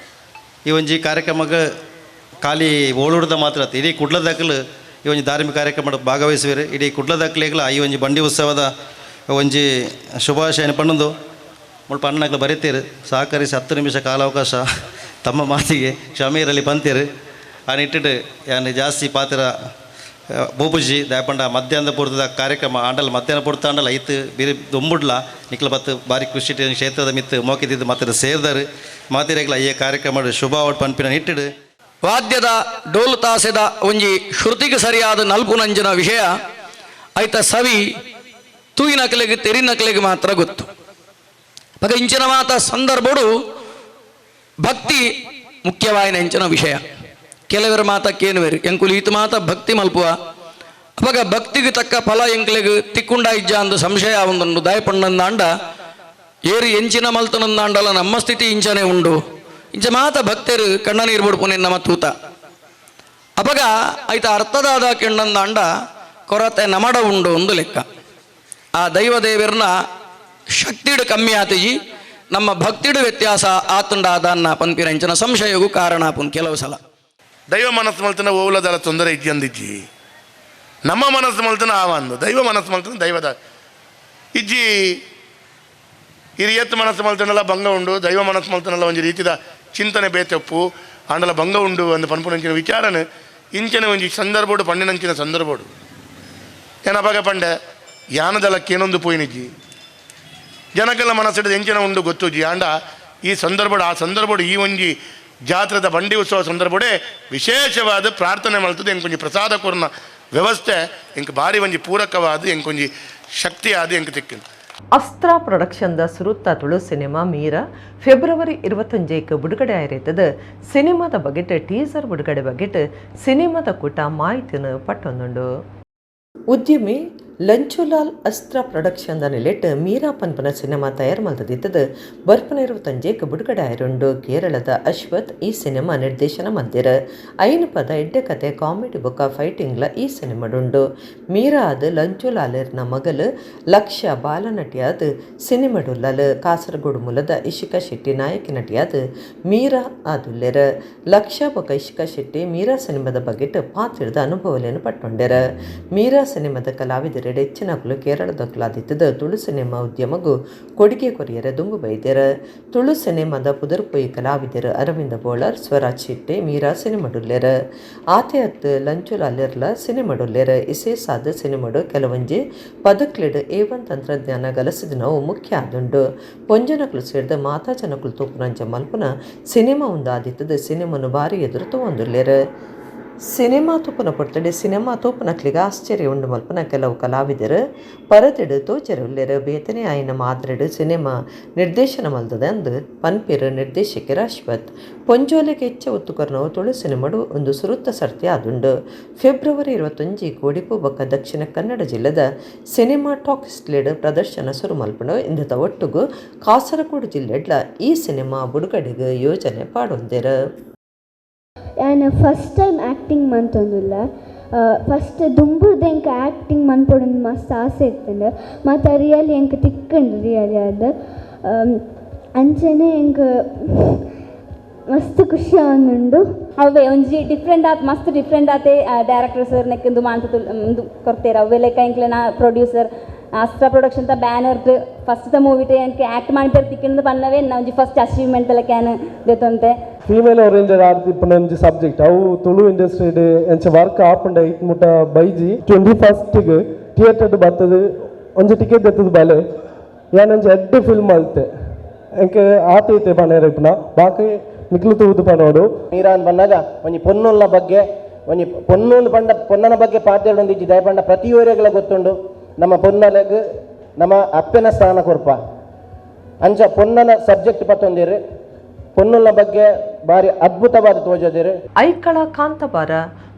ಈ ಒಂಜಿ ಕಾರ್ಯಕ್ರಮಕ್ಕೆ ಖಾಲಿ ಓಳೂರ್ದ ಮಾತ್ರ ಇಡೀ ಕುಡ್ಲದಾಕಲು ಈ ಒಂಜಿ ಧಾರ್ಮಿಕ ಕಾರ್ಯಕ್ರಮ ಭಾಗವಹಿಸುವರು. ಇಡೀ ಕುಡ್ಲದಾಕಲಿಗ್ಲ ಈ ಒಂಜಿ ಬಂಡಿ ಉತ್ಸವದ ಒಂಜಿ ಶುಭಾಶಯ ಪಣ್ಣೊಂದು ಮುಲ್ಪ ಅಣ್ಣಕ್ಲು ಬರೀತೀರು. ಸಹಕರಿಸಿ 10 ನಿಮಿಷ ಕಾಲಾವಕಾಶ ತಮ್ಮ ಮಾತಿಗೆ ಕ್ಷಮೆ ಇರಲಿ ಪಂತೀರು. ಆ ನಿಟ್ಟಿಟ್ಟು ಯಾನ್ ಜಾಸ್ತಿ ಪಾತ್ರ ಬೋಪುಜಿ ದಾಯಪಂಡ ಮಧ್ಯಾಹ್ನದ ಪೂರ್ತದ ಕಾರ್ಯಕ್ರಮ ಆಂಡಲ್ ಮಧ್ಯಾಹ್ನ ಪೂರ್ತ ಆಂಡಲ್ ಐತು ಬಿರಿ ದೊಂಬುಡ್ಲ ನಿಕ್ಲ ಬತ್ತು ಬಾರಿ ಖುಷಿ ಕ್ಷೇತ್ರದ ಮಿತ್ತು ಮೋಕಿದ್ದು ಮಾತ್ರ ಸೇರಿದರು ಮಾತಿರೇಗ್ಲ ಈ ಕಾರ್ಯಕ್ರಮ ಶುಭ ಪನ್ಪಿನ ನಿಟ್ಟಿಡು. ವಾದ್ಯದ ಡೋಲು ತಾಸೆದ ಒಂಜಿ ಶ್ರುತಿಗೆ ಸರಿಯಾದ ನಲ್ಪುನಂಜಿನ ವಿಷಯ ಐತ ಸವಿ ತೂಯಿನಕಲೆಗೆ ತೆರಿನಕಲೆಗೆ ಮಾತ್ರ ಗೊತ್ತು. ಪಗ ಇಂಚಿನ ಮಾತ ಸಂದರ್ಭಡು ಭಕ್ತಿ ಮುಖ್ಯವಾಯಿನ ಇಂಚಿನ ವಿಷಯ. ಕೆಲವರ ಮಾತಕ್ಕೇನುವೇರು ಎಂಕುಲು ಈತ ಮಾತ ಭಕ್ತಿ ಮಲ್ಪುವ ಅವಾಗ ಭಕ್ತಿಗೆ ತಕ್ಕ ಫಲ ಎಂಕ್ಲೆಗ್ ತಿಕ್ಕುಂಡ ಇಜ್ಜ ಅಂದು ಸಂಶಯ ಒಂದೊಂದು ದಾಯಪಣ್ಣಂದಾಂಡ ಏರು ಎಂಚಿನ ಮಲ್ತನಂದಾಂಡಲ ನಮ್ಮ ಸ್ಥಿತಿ ಇಂಚನೆ ಉಂಡು. ಇಂಚ ಮಾತ ಭಕ್ತರು ಕಣ್ಣ ನೀರು ಬಿಡ್ಪುನೆ ನಮ್ಮ ತೂತ ಅಪಗ ಐತ ಅರ್ಥದಾದ ಕೆಣ್ಣಂದಾಂಡ ಕೊರತೆ ನಮಡ ಉಂಡು ಒಂದು ಲೆಕ್ಕ. ಆ ದೈವ ದೇವರನ್ನ ಶಕ್ತಿಡು ಕಮ್ಮಿ ಆತಿಜಿ ನಮ್ಮ ಭಕ್ತಿಡು ವ್ಯತ್ಯಾಸ ಆತುಂಡ ಆದಾನ್ನ ಪನ್ಪಿರಂಚನ ಸಂಶಯಗೂ ಕಾರಣ ಪುನ್ ಕೆಲವು ಸಲ. ದೈವ ಮನಸ್ಸು ಮಲ್ತನ ಓಲದಲ್ಲ ತೊಂದರೆ ಇಜ್ಜಂದಿಜ್ಜಿ, ನಮ್ಮ ಮನಸ್ಸು ಮಲ್ತನ ಆವಂದು ದೈವ ಮನಸ್ಸು ಮಲ್ತನ ದೈವದ ಇಜ್ಜಿ. ಹಿರಿಯತ್ ಮನಸ್ಸು ಮಲ್ತನಲ್ಲ ಭಂಗ ಉಂಡು, ದೈವ ಮನಸ್ಸು ಮಲ್ತನಲ್ಲ ಒಂಜಿ ರೀತಿದ ಚಿಂತನೆ ಬೇತೆಪ್ಪು ಆಂಡಲ ಭಂಗ ಉಂಡು ಅಂದು ಪನ್ಪುನಂಚಿನ ವಿಚಾರನ ಇಂಚಿನ ಒಂಜಿ ಸಂದರ್ಭೋಡು ಪಂಡಿನಂಚಿನ ಸಂದರ್ಭೋಡು ಏನಪ್ಪಾಗ ಪಂಡೆ ಯಾನದಲಕ್ಕೇನೊಂದು ಪೋಯಿನಿಜ್ಜಿ ಜನಕ್ಕೆಲ್ಲ ಮನಸ್ಸಿಡದ ಎಂಚಿನ ಉಂಡು ಗೊತ್ತುಜಿ. ಆಂಡ ಈ ಸಂದರ್ಭಡು ಆ ಸಂದರ್ಭಡು ಈ ಒಂಜಿ ಜಾತ್ರದ ಬಂಡಿ ಉತ್ಸವ ಸಂದರ್ಭಡೆ ವಿಶೇಷವಾದ ಪ್ರಾರ್ಥನೆ ಮಲ್ತದೆ. ಎಂಕೊಂಜಿ ಪ್ರಸಾದ ಕೊರ್ನ ವ್ಯವಸ್ಥೆ ಎಂಕ್ ಭಾರಿ ಒಂಜಿ ಪೂರಕವಾದ ಎಂಕೊಂಜಿ ಶಕ್ತಿ ಆದ ಎಂಕ್ ತಿಕ್ಕಿನ. ಅಸ್ತ್ರ ಪ್ರೊಡಕ್ಷನ್ದ ಸುರುತ್ತ ತುಳು ಸಿನಿಮಾ ಮೀರಾ ಫೆಬ್ರವರಿ 25ಕ್ಕೆ ಬಿಡುಗಡೆ ಆಯಿರ್ತದೆ. ಸಿನಿಮಾದ ಬಗೆಟ್ ಟೀಸರ್ ಬಿಡುಗಡೆ ಬಗೆಟ್ ಸಿನಿಮಾದ ಕೂಟ ಮಾಹಿತಿಯನ್ನು ಪಟ್ಟೊಂದುಂಡು. ಉದ್ಯಮಿ ಲಂಚುಲಾಲ್ ಅಸ್ತ್ರ ಪ್ರೊಡಕ್ಷನ್ದ ನಿಲೆಟ್ ಮೀರಾ ಪನ್ಪನ ಸಿನಿಮಾ ತಯಾರು ಮಲ್ತದಿತ್ತದು ಬರ್ಪನ 25ಕ್ಕೆ ಬಿಡುಗಡೆ ಆಯಿರುಂಡು. ಕೇರಳದ ಅಶ್ವಥ್ ಈ ಸಿನಿಮಾ ನಿರ್ದೇಶನ ಮಲ್ದಿರ. 5 ಪದ ಎಡ್ಡೆ ಕತೆ ಕಾಮಿಡಿ ಬೊಕ್ಕ ಫೈಟಿಂಗ್ಲ ಈ ಸಿನಿಮಾಡುಂಡು. ಮೀರಾ ಅದು ಲಂಚುಲಾಲರ್ನ ಮಗಲು ಲಕ್ಷ್ಯ ಬಾಲನಟಿಯಾದ ಸಿನಿಮಾಡುಲ್ಲಲ್. ಕಾಸರಗೋಡು ಮೂಲದ ಇಶಿಕಾ ಶೆಟ್ಟಿ ನಾಯಕಿ ನಟಿಯಾದ ಮೀರಾ ಆದುಲ್ಲೆರ. ಲಕ್ಷ್ಯ ಬೊಕ್ಕ ಇಶಿಕಾ ಶೆಟ್ಟಿ ಮೀರಾ ಸಿನಿಮಾದ ಬಗೆಟ್ ಪಾತ್ರದ ಅನುಭವಲೇನು ಪಟ್ಟೊಂಡೆರ. ಮೀರಾ ಸಿನಿಮಾದ ಕಲಾವಿದರ ಹೆಚ್ಚಿನಕುಲು ಕೇರಳದಕ್ಕಲಾದಿತ್ತದ ತುಳು ಸಿನಿಮಾ ಉದ್ಯಮಗೂ ಕೊಡುಗೆ ಕೊರಿಯರ ದುಂಬು ಬೈದೆರ. ತುಳು ಸಿನಿಮಾದ ಪುದರ್ಪೊಯ್ ಕಲಾವಿದರು ಅರವಿಂದ ಬೋಳರ್, ಸ್ವರಾಜ್ ಶೆಟ್ಟಿ ಮೀರಾ ಸಿನಿಮಡುಲ್ಲೆರ. ಆತೆ ಅತ್ತು ಲಂಚುಲಾಲೆರ್ಲ ಸಿನಿಮಡುಲ್ಲೆರ. ಇಸೇಸಾದ ಸಿನಿಮಡು ಕೆಲವೊಂಜಿ ಪದಕ್ಲೆಡ್ ಏವನ್ ತಂತ್ರಜ್ಞಾನ ಗಲಸಿದನವು ಮುಖ್ಯ ಆದುಂಡು. ಪೊಂಜನಕುಲು ಸೇರಿದ ಮಾತಾ ಜನಕುಲು ತೂಪುನಂಚ ಮಲ್ಪುನ ಸಿನಿಮಾ ಉಂದಾದಿತ್ತದ ಸಿನಿಮನು ಬಾರಿ ಎದುರು ತೂವೊಂದುಲ್ಲೆರ್. ಸಿನಿಮಾ ತೂಪುನ ಪೊರ್ತುಡು ಸಿನಿಮಾ ತೂಪುನಕ್ಲೆಗ್ ಆಶ್ಚರ್ಯ ಉಂಡು ಮಲ್ಪುನ ಕೆಲವು ಕಲಾವಿದರು ಪರದೆಡ್ ತೋಜೆರೆ ಉಲ್ಲೆರ್. ಬೇತನೆ ಆಯಿನ ಮಾದ್ರೆಡ್ ಸಿನಿಮಾ ನಿರ್ದೇಶನ ಮಲ್ತದೆ ಅಂದ್ ಪನ್ಪೆರ್ ನಿರ್ದೇಶಕೆರ್ ಅಶ್ವಥ್. ಪೊಂಜೋಲೆಗ್ ಎಚ್ಚ ಒತ್ತು ಕೊರ್ನವು ತುಳು ಸಿನಿಮಾಡು ಒಂದು ಸುರುತ್ತ ಸರ್ತಿ ಆದುಂಡು. ಫೆಬ್ರವರಿ 21 ಒಡಿಪು ಬೊಕ್ಕ ದಕ್ಷಿಣ ಕನ್ನಡ ಜಿಲ್ಲೆದ ಸಿನಿಮಾ ಟಾಕೀಸ್ಲೆಡ್ ಪ್ರದರ್ಶನ ಸುರು ಮಲ್ಪುಂಡು. ಇಂದತ ಒಟ್ಟುಗು ಕಾಸರಗೋಡು ಜಿಲ್ಲೆಡ್ಲ ಈ ಸಿನಿಮಾ ಬುಡುಗಡೆಗ್ ಯೋಜನೆ ಪಾಡೊಂದೆರ್. ಯಾನ್ ಫಸ್ಟ್ ಟೈಮ್ ಆ್ಯಕ್ಟಿಂಗ್ ಮಂತೊಂದುಲ್ಲ. ಫಸ್ಟ್ ದುಂಬುರ್ದು ಎಂಕ್ ಆ್ಯಕ್ಟಿಂಗ್ ಮನ್ಪೊಡೊಂದು ಮಸ್ತ್ ಆಸೆ ಇತ್ತುಂಡು ಮತ್ತು ರಿಯಲಿ ಎಂಕ್ ತಿಕ್ಕುಂಡು ರಿಯಲಿ ಅದು. ಅಂಚನೆ ಎಂಕ್ ಮಸ್ತ್ ಖುಷಿ ಆವೊಂದುಂಡು. ಅವೇ ಒಂಜಿ ಡಿಫ್ರೆಂಟ್ ಆತ್ ಮಸ್ತ್ ಡಿಫ್ರೆಂಟ್ ಆತೆ ಡೈರೆಕ್ಟರ್ ಸರ್ ನೆಕ್ ಇಂದು ಮಾಂತ ಇಂದು ಕೊರ್ತೆರ್. ಅವ್ವೆ ಲೆಕ್ಕ ಎಂಕ್ಲೆನ ಪ್ರೊಡ್ಯೂಸರ್ ಅಸ್ತ್ರ ಪ್ರೊಡಕ್ಷನ್ ತ ಬ್ಯಾನರ್ ಫಸ್ಟ್ ದ ಮೂವಿ ಎಂಕ್ ಆ್ಯಕ್ಟ್ ಮನ್ಪೆರ್ ತಿಕ್ಕುಂಡು ಪನ್ನವೇ ಒಂಜಿ ಫಸ್ಟ್ ಅಚೀವ್ಮೆಂಟ್ ಲೆಕ್ಕ ಯಾನ್ ದೆತೊಂತೆ. ಫೀಮೇಲ್ ಓರಿಯೆಂಟೆಡ್ ಆದಿಪ್ಪುನ ಒಂಜಿ ಸಬ್ಜೆಕ್ಟ್ ಅವು ತುಳು ಇಂಡಸ್ಟ್ರಿಡ್ ಎಂಚ ವರ್ಕ್ ಆಪುಂಡ ಐತ್ ಮುಟ್ಟ ಬೈಜಿ. 21st theatre ಬತ್ತದು ಒಂಜಿ ಟಿಕೆಟ್ ದೆತ್ತದು ಬಲೆ ಯಾನ್ ಒಂಜಿ ಎಡ್ಡೆ ಫಿಲ್ಮ್ ಮಲ್ತೆ ಎಂಕ್ ಆತ ಇತ್ತೆ ಪನೇರ ಇಪ್ಪುನ ಬಾಕಿ ನಿಕ್ಲು ತೂದು ಪನೋಡು. ಮೀರಾನ್ ಬನ್ನಾಗ ಒಂಜಿ ಪೊನ್ನುಲ್ಲ ಬಗ್ಗೆ ಒಂಜಿ ಪೊನ್ನೊಂದು ಪಂಡ ಪೊನ್ನನ ಬಗ್ಗೆ ಪಾತೆರೊಂದಿಜ್ಜಿ ದಯ ಪಂಡ ಪ್ರತಿಯೊರಿಗಳ ಗೊತ್ತುಂಡು ನಮ್ಮ ಪೊನ್ನಲೆಗ್ ನಮ್ಮ ಅಪ್ಪೆನ ಸ್ಥಾನ ಕೊರ್ಪ ಅಂಚ ಪೊನ್ನನ ಸಬ್ಜೆಕ್ಟ್ ಪತ್ತೊಂದಿರು ಪೊನ್ನುಲ ಬಗ್ಗೆ ಭಾರಿ ಅದ್ಭುತವಾದ ತೋಜದಿರು. ಐಕಳ ಕಾಂತಬಾರ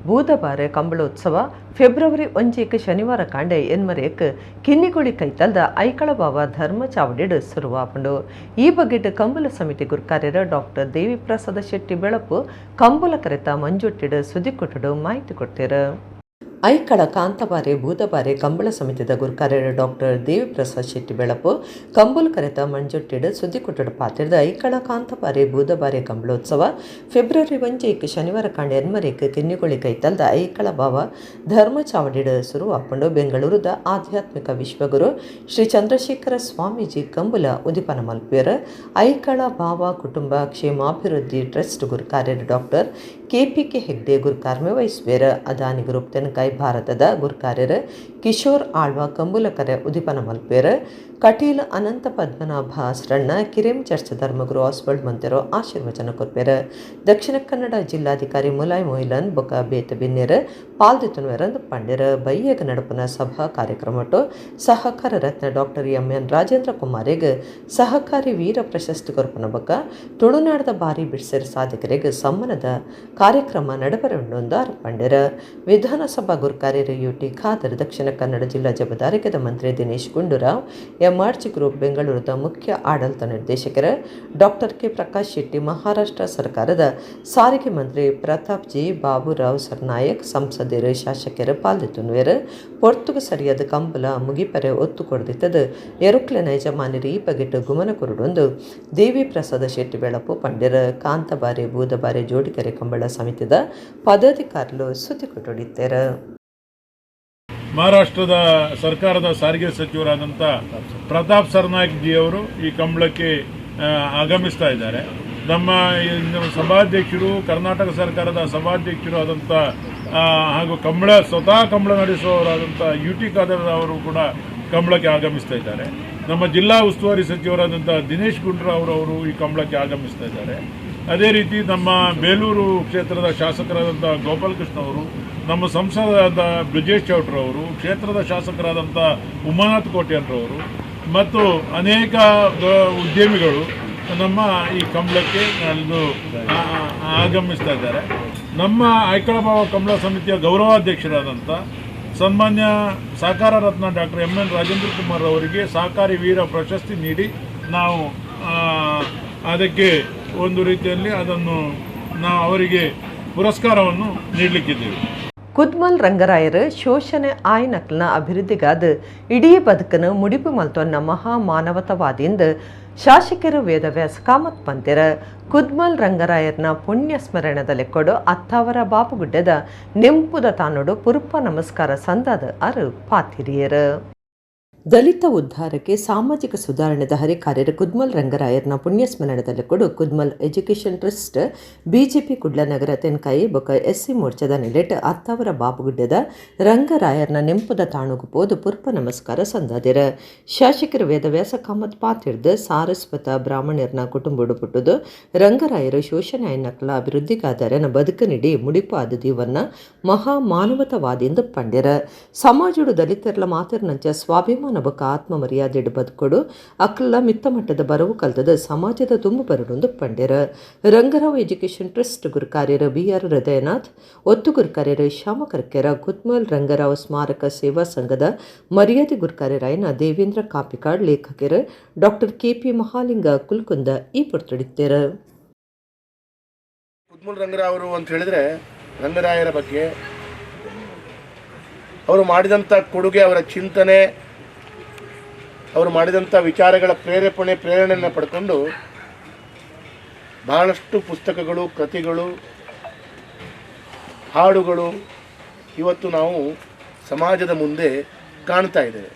ಬೂದಬಾರೆ ಕಂಬಳೋತ್ಸವ ಫೆಬ್ರವರಿ 1 ಶನಿವಾರ ಕಾಂಡೆ ಎನ್ಮರೇಕ್ ಕಿನ್ನಿಗುಳಿ ಕೈತಲ್ದ ಐಕಳ ಬಾವ ಧರ್ಮ ಚಾವಡಿಡ್ ಸುರುವಾಪುಂಡು. ಈ ಬಗೆಟ್ ಕಂಬುಲ ಸಮಿತಿ ಗುರ್ಕಾರ್ಯರ ಡಾಕ್ಟರ್ ದೇವಿಪ್ರಸಾದ ಶೆಟ್ಟಿ ಬೆಳಪು ಕಂಬುಲ ಕರೆತ ಮಂಜುಟ್ಟಿಡ್ ಸುದ್ದಿಕೊಟ್ಟುಡು ಮಾಹಿತಿ ಕೊಡ್ತೀರ. ಐಕಳ ಕಾಂತಬಾರೆ ಬೂದಬಾರೆ ಕಂಬಳ ಸಮಿತಿದ ಗುರ್ಕಾರ್ಯರ ಡಾಕ್ಟರ್ ದೇವಿಪ್ರಸಾದ್ ಶೆಟ್ಟಿ ಬೆಳಪು ಕಂಬುಲ್ ಕರೆತ ಮಂಜುಟ್ಟಿಡ್ ಸುದ್ದಿಕೊಟ್ಟಡು ಪಾತಿರ್ದ ಐಕಳ ಕಾಂತಬಾರೆ ಬೂದಬಾರೆ ಕಂಬಳೋತ್ಸವ ಫೆಬ್ರವರಿ 1 ಶನಿವಾರ ಕಾಂಡೆ ಎನ್ಮರೇಕ್ ಕಿನ್ನಿಗುಳಿ ಕೈತಲ್ದ ಐಕಳ ಬಾವ ಧರ್ಮ ಚಾವಡಿಡ್ ಸುರುವಾಪುಂಡು. ಬೆಂಗಳೂರುದ ಆಧ್ಯಾತ್ಮಿಕ ವಿಶ್ವಗುರು ಶ್ರೀ ಚಂದ್ರಶೇಖರ ಸ್ವಾಮೀಜಿ ಕಂಬುಲ ಉದಿಪನ ಮಲ್ಪೇರ್. ಐಕಳ ಬಾವ ಕುಟುಂಬ ಕ್ಷೇಮಾಭಿವೃದ್ಧಿ ಟ್ರಸ್ಟ್ ಗುರ್ಕಾರ್ಯರ ಡಾಕ್ಟರ್ ಕೆಪಿಕೆ ಹೆಗ್ಡೆ ಗುರುಕಾರ್ಮೆ ವಹಿಸುವೇರ್. ಅದಾನಿ ಗ್ರೂಪ್ ತೆನಕಾಯಿ ಭಾರತದ ಗುರ್ಕಾರ್ಯರ ಕಿಶೋರ್ ಆಳ್ವ ಕಂಬುಲಕರೆ ಉದಿಪನ ಮಲ್ಪೇರ್. ಕಟೀಲ್ ಅನಂತ ಪದ್ಮನಾಭ ಸರಣ್ಣ ಕಿರೇಮ್ ಚರ್ಚ್ ಧರ್ಮಗುರು ಆಸ್ವಲ್ಡ್ ಮಂತೆರೋ ಆಶೀರ್ವಚನ ಕೊರ್ಪೇರ್. ದಕ್ಷಿಣ ಕನ್ನಡ ಜಿಲ್ಲಾಧಿಕಾರಿ ಮುಲಾಯ್ ಮೊಯ್ಲನ್ ಬೊಕ ಬೇತ ಬಿನ್ನೆರ್ ಪಾಲ್ದಿತುನ್ವೆರಂದ್ ಪಂಡೆರ್. ಬಯ್ಯಗ ನಡಪುನ ಸಭಾ ಕಾರ್ಯಕ್ರಮಟು ಸಹಕಾರ ರತ್ನ ಡಾಕ್ಟರ್ ಎಂ.ಎನ್. ರಾಜೇಂದ್ರ ಕುಮಾರಿಗ್ ಸಹಕಾರಿ ವೀರ ಪ್ರಶಸ್ತಿ ಕೊರ್ಪುನ ಬೊಕ ತುಳುನಾಡದ ಬಾರಿ ಬಿಡ್ಸೆರ್ ಸಾಧಕರಿಗೆ ಸಮ್ಮಾನದ ಕಾರ್ಯಕ್ರಮ ನಡಪರುಂಡು ಪಂಡೆರ್. ವಿಧಾನಸಭಾ ಗುರ್ಕಾರ್ಯರು ಯುಟಿ ಖಾದರ್, ದಕ್ಷಿಣ ಕನ್ನಡ ಜಿಲ್ಲಾ ಜಬದಾರಿಕೆದ ಮಂತ್ರಿ ದಿನೇಶ್ ಗುಂಡೂರಾವ್, ಎಂಆರ್ಜಿ ಗ್ರೂಪ್ ಬೆಂಗಳೂರದ ಮುಖ್ಯ ಆಡಳಿತ ನಿರ್ದೇಶಕರು ಡಾಕ್ಟರ್ ಕೆ ಪ್ರಕಾಶ್ ಶೆಟ್ಟಿ, ಮಹಾರಾಷ್ಟ್ರ ಸರ್ಕಾರದ ಸಾರಿಗೆ ಮಂತ್ರಿ ಪ್ರತಾಪ್ ಜಿ ಬಾಬುರಾವ್ ಸರ್ನಾಯಕ್, ಸಂಸದರು ಶಾಸಕರು ಪಾಲ್ದಿತ್ತುನ್ವೇರು. ಪೊರ್ತುಗು ಸರಿಯಾದ ಕಂಬಲ ಮುಗಿಪರೆ ಒತ್ತು ಕೊಡ್ದಿತ್ತದು ಎರುಕ್ಲೆನ ಯಜಮಾನರು ಈ ಬಗೆಟ್ ಗುಮನ ಕುರುಡೊಂದು ದೇವಿ ಪ್ರಸಾದ ಶೆಟ್ಟಿ ಬೆಳಪು ಪಂಡೆರ. ಕಾಂತಬಾರೆ ಬೂದಬಾರೆ ಜೋಡಿಕೆರೆ ಕಂಬಳ ಸಮಿತಿದ ಪದಾಧಿಕಾರಿಗಳು ಸುದ್ದಿ ಕೊಟ್ಟೊಡಿದ್ದಾರೆ. ಮಹಾರಾಷ್ಟ್ರದ ಸರ್ಕಾರದ ಸಾರಿಗೆ ಸಚಿವರಾದಂಥ ಪ್ರತಾಪ್ ಸರ್ನಾಯಕ್ ಜಿ ಅವರು ಈ ಕಂಬಳಕ್ಕೆ ಆಗಮಿಸ್ತಾ ಇದ್ದಾರೆ. ನಮ್ಮ ಸಭಾಧ್ಯಕ್ಷರು, ಕರ್ನಾಟಕ ಸರ್ಕಾರದ ಸಭಾಧ್ಯಕ್ಷರು ಆದಂಥ ಹಾಗೂ ಕಂಬಳ ಸ್ವತಃ ಕಂಬಳ ನಡೆಸುವವರಾದಂಥ ಯು ಟಿ ಖಾದರ್ ಅವರು ಕೂಡ ಕಂಬಳಕ್ಕೆ ಆಗಮಿಸ್ತಾ ಇದ್ದಾರೆ. ನಮ್ಮ ಜಿಲ್ಲಾ ಉಸ್ತುವಾರಿ ಸಚಿವರಾದಂಥ ದಿನೇಶ್ ಗುಂಡೂರಾವ್ ಅವರು ಈ ಕಂಬಳಕ್ಕೆ ಆಗಮಿಸ್ತಾ ಇದ್ದಾರೆ. ಅದೇ ರೀತಿ ನಮ್ಮ ಬೇಲೂರು ಕ್ಷೇತ್ರದ ಶಾಸಕರಾದಂಥ ಗೋಪಾಲಕೃಷ್ಣ ಅವರು, ನಮ್ಮ ಸಂಸದರಾದ ಬ್ರಿಜೇಶ್ ಚೌಟ್ರವರು, ಕ್ಷೇತ್ರದ ಶಾಸಕರಾದಂಥ ಉಮಾನಾಥ್ ಕೋಟ್ಯಾನ್ರವರು ಮತ್ತು ಅನೇಕ ಉದ್ಯಮಿಗಳು ನಮ್ಮ ಈ ಕಂಬಳಕ್ಕೆ ನಾಳಿದ್ದು ಆಗಮಿಸ್ತಾ ಇದ್ದಾರೆ. ನಮ್ಮ ಐಕಳಬಾವ ಕಂಬಳ ಸಮಿತಿಯ ಗೌರವಾಧ್ಯಕ್ಷರಾದಂಥ ಸನ್ಮಾನ್ಯ ಸಹಕಾರ ರತ್ನ ಡಾಕ್ಟರ್ ಎಂ.ಎನ್. ರಾಜೇಂದ್ರ ಕುಮಾರ್ ಅವರಿಗೆ ಸಹಕಾರಿ ವೀರ ಪ್ರಶಸ್ತಿ ನೀಡಿ ನಾವು ಅದಕ್ಕೆ ಒಂದು ರೀತಿಯಲ್ಲಿ ಅದನ್ನು ನಾವು ಅವರಿಗೆ ಪುರಸ್ಕಾರವನ್ನು ನೀಡಲಿಕ್ಕಿದ್ದೇವೆ. ಕುದ್ಮಲ್ ರಂಗರಾಯರು ಶೋಷಣೆ ಆಯ್ನಕ್ಲನ ಅಭಿವೃದ್ಧಿಗಾದ ಇಡೀ ಬದುಕನ್ನು ಮುಡಿಪು ಮಲ್ತೊನ್ನ ಮಹಾ ಮಾನವತವಾದಿಂದ ಶಾಸಕರು ವೇದವ್ಯಾಸ ಕಾಮತ್ ಪಂತೆರ. ಕುದ್ಮಲ್ ರಂಗರಾಯರ್ನ ಪುಣ್ಯ ಸ್ಮರಣದ ಲೆಕ್ಕೊಡು ಅತ್ತಾವರ ಬಾಪುಗುಡ್ಡದ ನೆಂಪುದ ತಾನೋಡು ಪುರುಪ ನಮಸ್ಕಾರ ಸಂದಾದ ಅರು ಪಾತಿರಿಯರು. ದಲಿತ ಉದ್ಧಾರಕ್ಕೆ ಸಾಮಾಜಿಕ ಸುಧಾರಣೆದ ಹರಿಕಾರ್ಯರು ಕುದ್ಮಲ್ ರಂಗರಾಯರ್ನ ಪುಣ್ಯಸ್ಮರಣದಲ್ಲಿ ಕೊಡು Kudmul education trust BJP Kudla ನಗರ ತೆನ್ಕಾಯಿ ಬೊಕ ಎಸ್ಸಿ ಮೋರ್ಚಾದ ನೆಲೆಟ್ ಅತ್ತಾವರ ಬಾಬುಗುಡ್ಡದ ರಂಗರಾಯರ್ನ ನೆಂಪುದ ತಾಣುಗು ಪೋದು ಪುರ್ಪ ನಮಸ್ಕಾರ ಸಂದಾದಿರ. ಶಾಸಕರು ವೇದವ್ಯಾಸ ಕಾಮತ್ ಪಾತಿರ್ದು ಸಾರಸ್ವತ ಬ್ರಾಹ್ಮಣರ್ನ ಕುಟುಂಬಡು ಪುಟ್ಟುದು ರಂಗರಾಯರು ಶೋಷಣೆ ನಕಲ ಅಭಿವೃದ್ಧಿಗಾದರನ ಬದುಕು ನೀಡಿ ಮುಡಿಪಾದ ದೀವನ್ನ ಮಹಾ ಮಾನವತವಾದಿಂದ ಪಂಡ್ಯರ. ಸಮಾಜಡು ದಲಿತರ್ಲ ಮಾತಿರ್ನಂಚ ಸ್ವಾಭಿಮಾನ ಬೊಕ ಆತ್ಮ ಮರ್ಯಾದೆಡು ಬದುಕೊಡು ಅಕ್ಲ ಮಿತ್ತ ಮಟ್ಟದ ಬರವು ಕಲ್ತದ ಸಮಾಜದ ತುಂಬು ಬರಡೊಂದು ಪಂಡ್ಯರ. ರಂಗರಾವ್ ಎಜುಕೇಷನ್ ಟ್ರಸ್ಟ್ ಗುರುಕಾರ್ಯರ ಬಿ.ಆರ್. ಹೃದಯನಾಥ್, ಒತ್ತು ಗುರುಕಾರ್ಯರ ಶ್ಯಾಮ ಕರ್ಕೆರ, ಕುದ್ಮಲ್ ರಂಗರಾವ್ ಸ್ಮಾರಕ ಸೇವಾ ಸಂಘದ ಮರ್ಯಾದೆ ಗುರುಕಾರ್ಯರಾಯನ ದೇವೇಂದ್ರ ಕಾಪಿಕಾಡ್, ಲೇಖಕರು ಡಾಕ್ಟರ್ ಕೆ.ಪಿ. ಮಹಾಲಿಂಗ ಕುಲ್ಕುಂದ ಈ ಪೊರ್ತುಡಿತ್ತೆರ್. ಕುದ್ಮಲ್ ರಂಗರಾವರು ಅಂತ ಹೇಳಿದ್ರೆ ರಂಗರಾಯರ ಬಗ್ಗೆ ಅವರು ಮಾಡಿದಂಥ ಕೊಡುಗೆ, ಅವರ ಚಿಂತನೆ, ಅವರು ಮಾಡಿದಂಥ ವಿಚಾರಗಳ ಪ್ರೇರಣೆಯನ್ನು ಪಡ್ಕೊಂಡು ಬಹಳಷ್ಟು ಪುಸ್ತಕಗಳು, ಕೃತಿಗಳು, ಹಾಡುಗಳು ಇವತ್ತು ನಾವು ಸಮಾಜದ ಮುಂದೆ ಕಾಣ್ತಾ ಇದ್ದೇವೆ.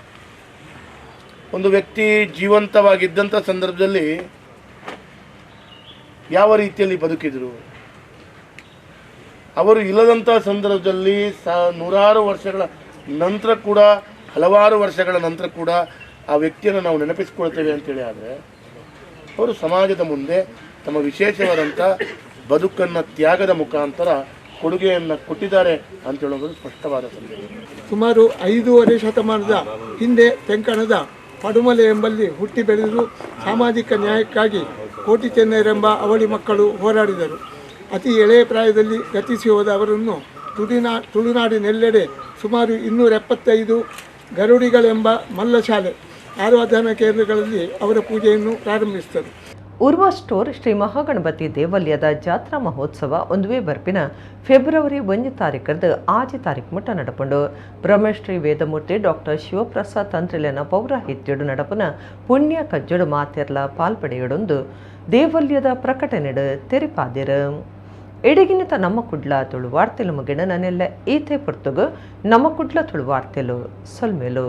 ಒಂದು ವ್ಯಕ್ತಿ ಜೀವಂತವಾಗಿದ್ದಂಥ ಸಂದರ್ಭದಲ್ಲಿ ಯಾವ ರೀತಿಯಲ್ಲಿ ಬದುಕಿದರು, ಅವರು ಇಲ್ಲದಂಥ ಸಂದರ್ಭದಲ್ಲಿ ನೂರಾರು ವರ್ಷಗಳ ನಂತರ ಕೂಡ, ಹಲವಾರು ವರ್ಷಗಳ ನಂತರ ಕೂಡ ಆ ವ್ಯಕ್ತಿಯನ್ನು ನಾವು ನೆನಪಿಸ್ಕೊಳ್ತೇವೆ ಅಂತೇಳಿ ಆದರೆ, ಅವರು ಸಮಾಜದ ಮುಂದೆ ತಮ್ಮ ವಿಶೇಷವಾದಂಥ ಬದುಕನ್ನು ತ್ಯಾಗದ ಮುಖಾಂತರ ಕೊಡುಗೆಯನ್ನು ಕೊಟ್ಟಿದ್ದಾರೆ ಅಂತ ಹೇಳೋದು ಸ್ಪಷ್ಟವಾದ ಸಂದೇಶ. ಸುಮಾರು 5.5 ಶತಮಾನದ ಹಿಂದೆ ತೆಂಕಣದ ಪಡುಮಲೆ ಎಂಬಲ್ಲಿ ಹುಟ್ಟಿ ಬೆಳೆದು ಸಾಮಾಜಿಕ ನ್ಯಾಯಕ್ಕಾಗಿ ಕೋಟಿ ಚೆನ್ನೈರೆಂಬ ಅವಳಿ ಮಕ್ಕಳು ಹೋರಾಡಿದರು. ಅತಿ ಎಳೆಯ ಪ್ರಾಯದಲ್ಲಿ ಗತಿಸಿ ಹೋದ ಅವರನ್ನು ತುಳುನಾಡಿನೆಲ್ಲೆಡೆ ಸುಮಾರು 275 ಗರುಡಿಗಳೆಂಬ ಮಲ್ಲಶಾಲೆ ಆರಾಧನಾ ಕೇಂದ್ರಗಳಲ್ಲಿ ಅವರ ಪೂಜೆಯನ್ನು ಪ್ರಾರಂಭಿಸಿದರು. ಉರ್ವ ಸ್ಟೋರ್ ಶ್ರೀ ಮಹಾಗಣಪತಿ ದೇವಲ್ಯದ ಜಾತ್ರಾ ಮಹೋತ್ಸವ ಒಂದುವೇ ಬರ್ಪಿನ ಫೆಬ್ರವರಿ 1 ತಾರೀಕರದ 6 ತಾರೀಕು ಮುಟ್ಟ ನಡಪುಂಡು. ಬ್ರಹ್ಮಶ್ರೀ ವೇದಮೂರ್ತಿ ಡಾಕ್ಟರ್ ಶಿವಪ್ರಸಾದ್ ತಂತ್ರಿಲೆನ ಪೌರಾಹಿತ್ಯಡು ನಡಪುನ ಪುಣ್ಯ ಕಜ್ಜಡು ಮಾತೆರ್ಲ ಪಾಲ್ಪಡೆಯಡೊಂದು ದೇವಲ್ಯದ ಪ್ರಕಟಣೆಡು ತೆರಿಪಾದಿರು. ಎಡಗಿನತ ನಮ್ಮ ಕುಡ್ಲ ತುಳು ವಾರ್ತೆಲು ಮುಗಿಣ ನನ್ನೆಲ್ಲ ಈತೆ ಪುರ್ತುಗು ನಮ್ಮ ಕುಡ್ಲ ತುಳು ವಾರ್ತೆಲು ಸೊಲ್ಮೇಲು.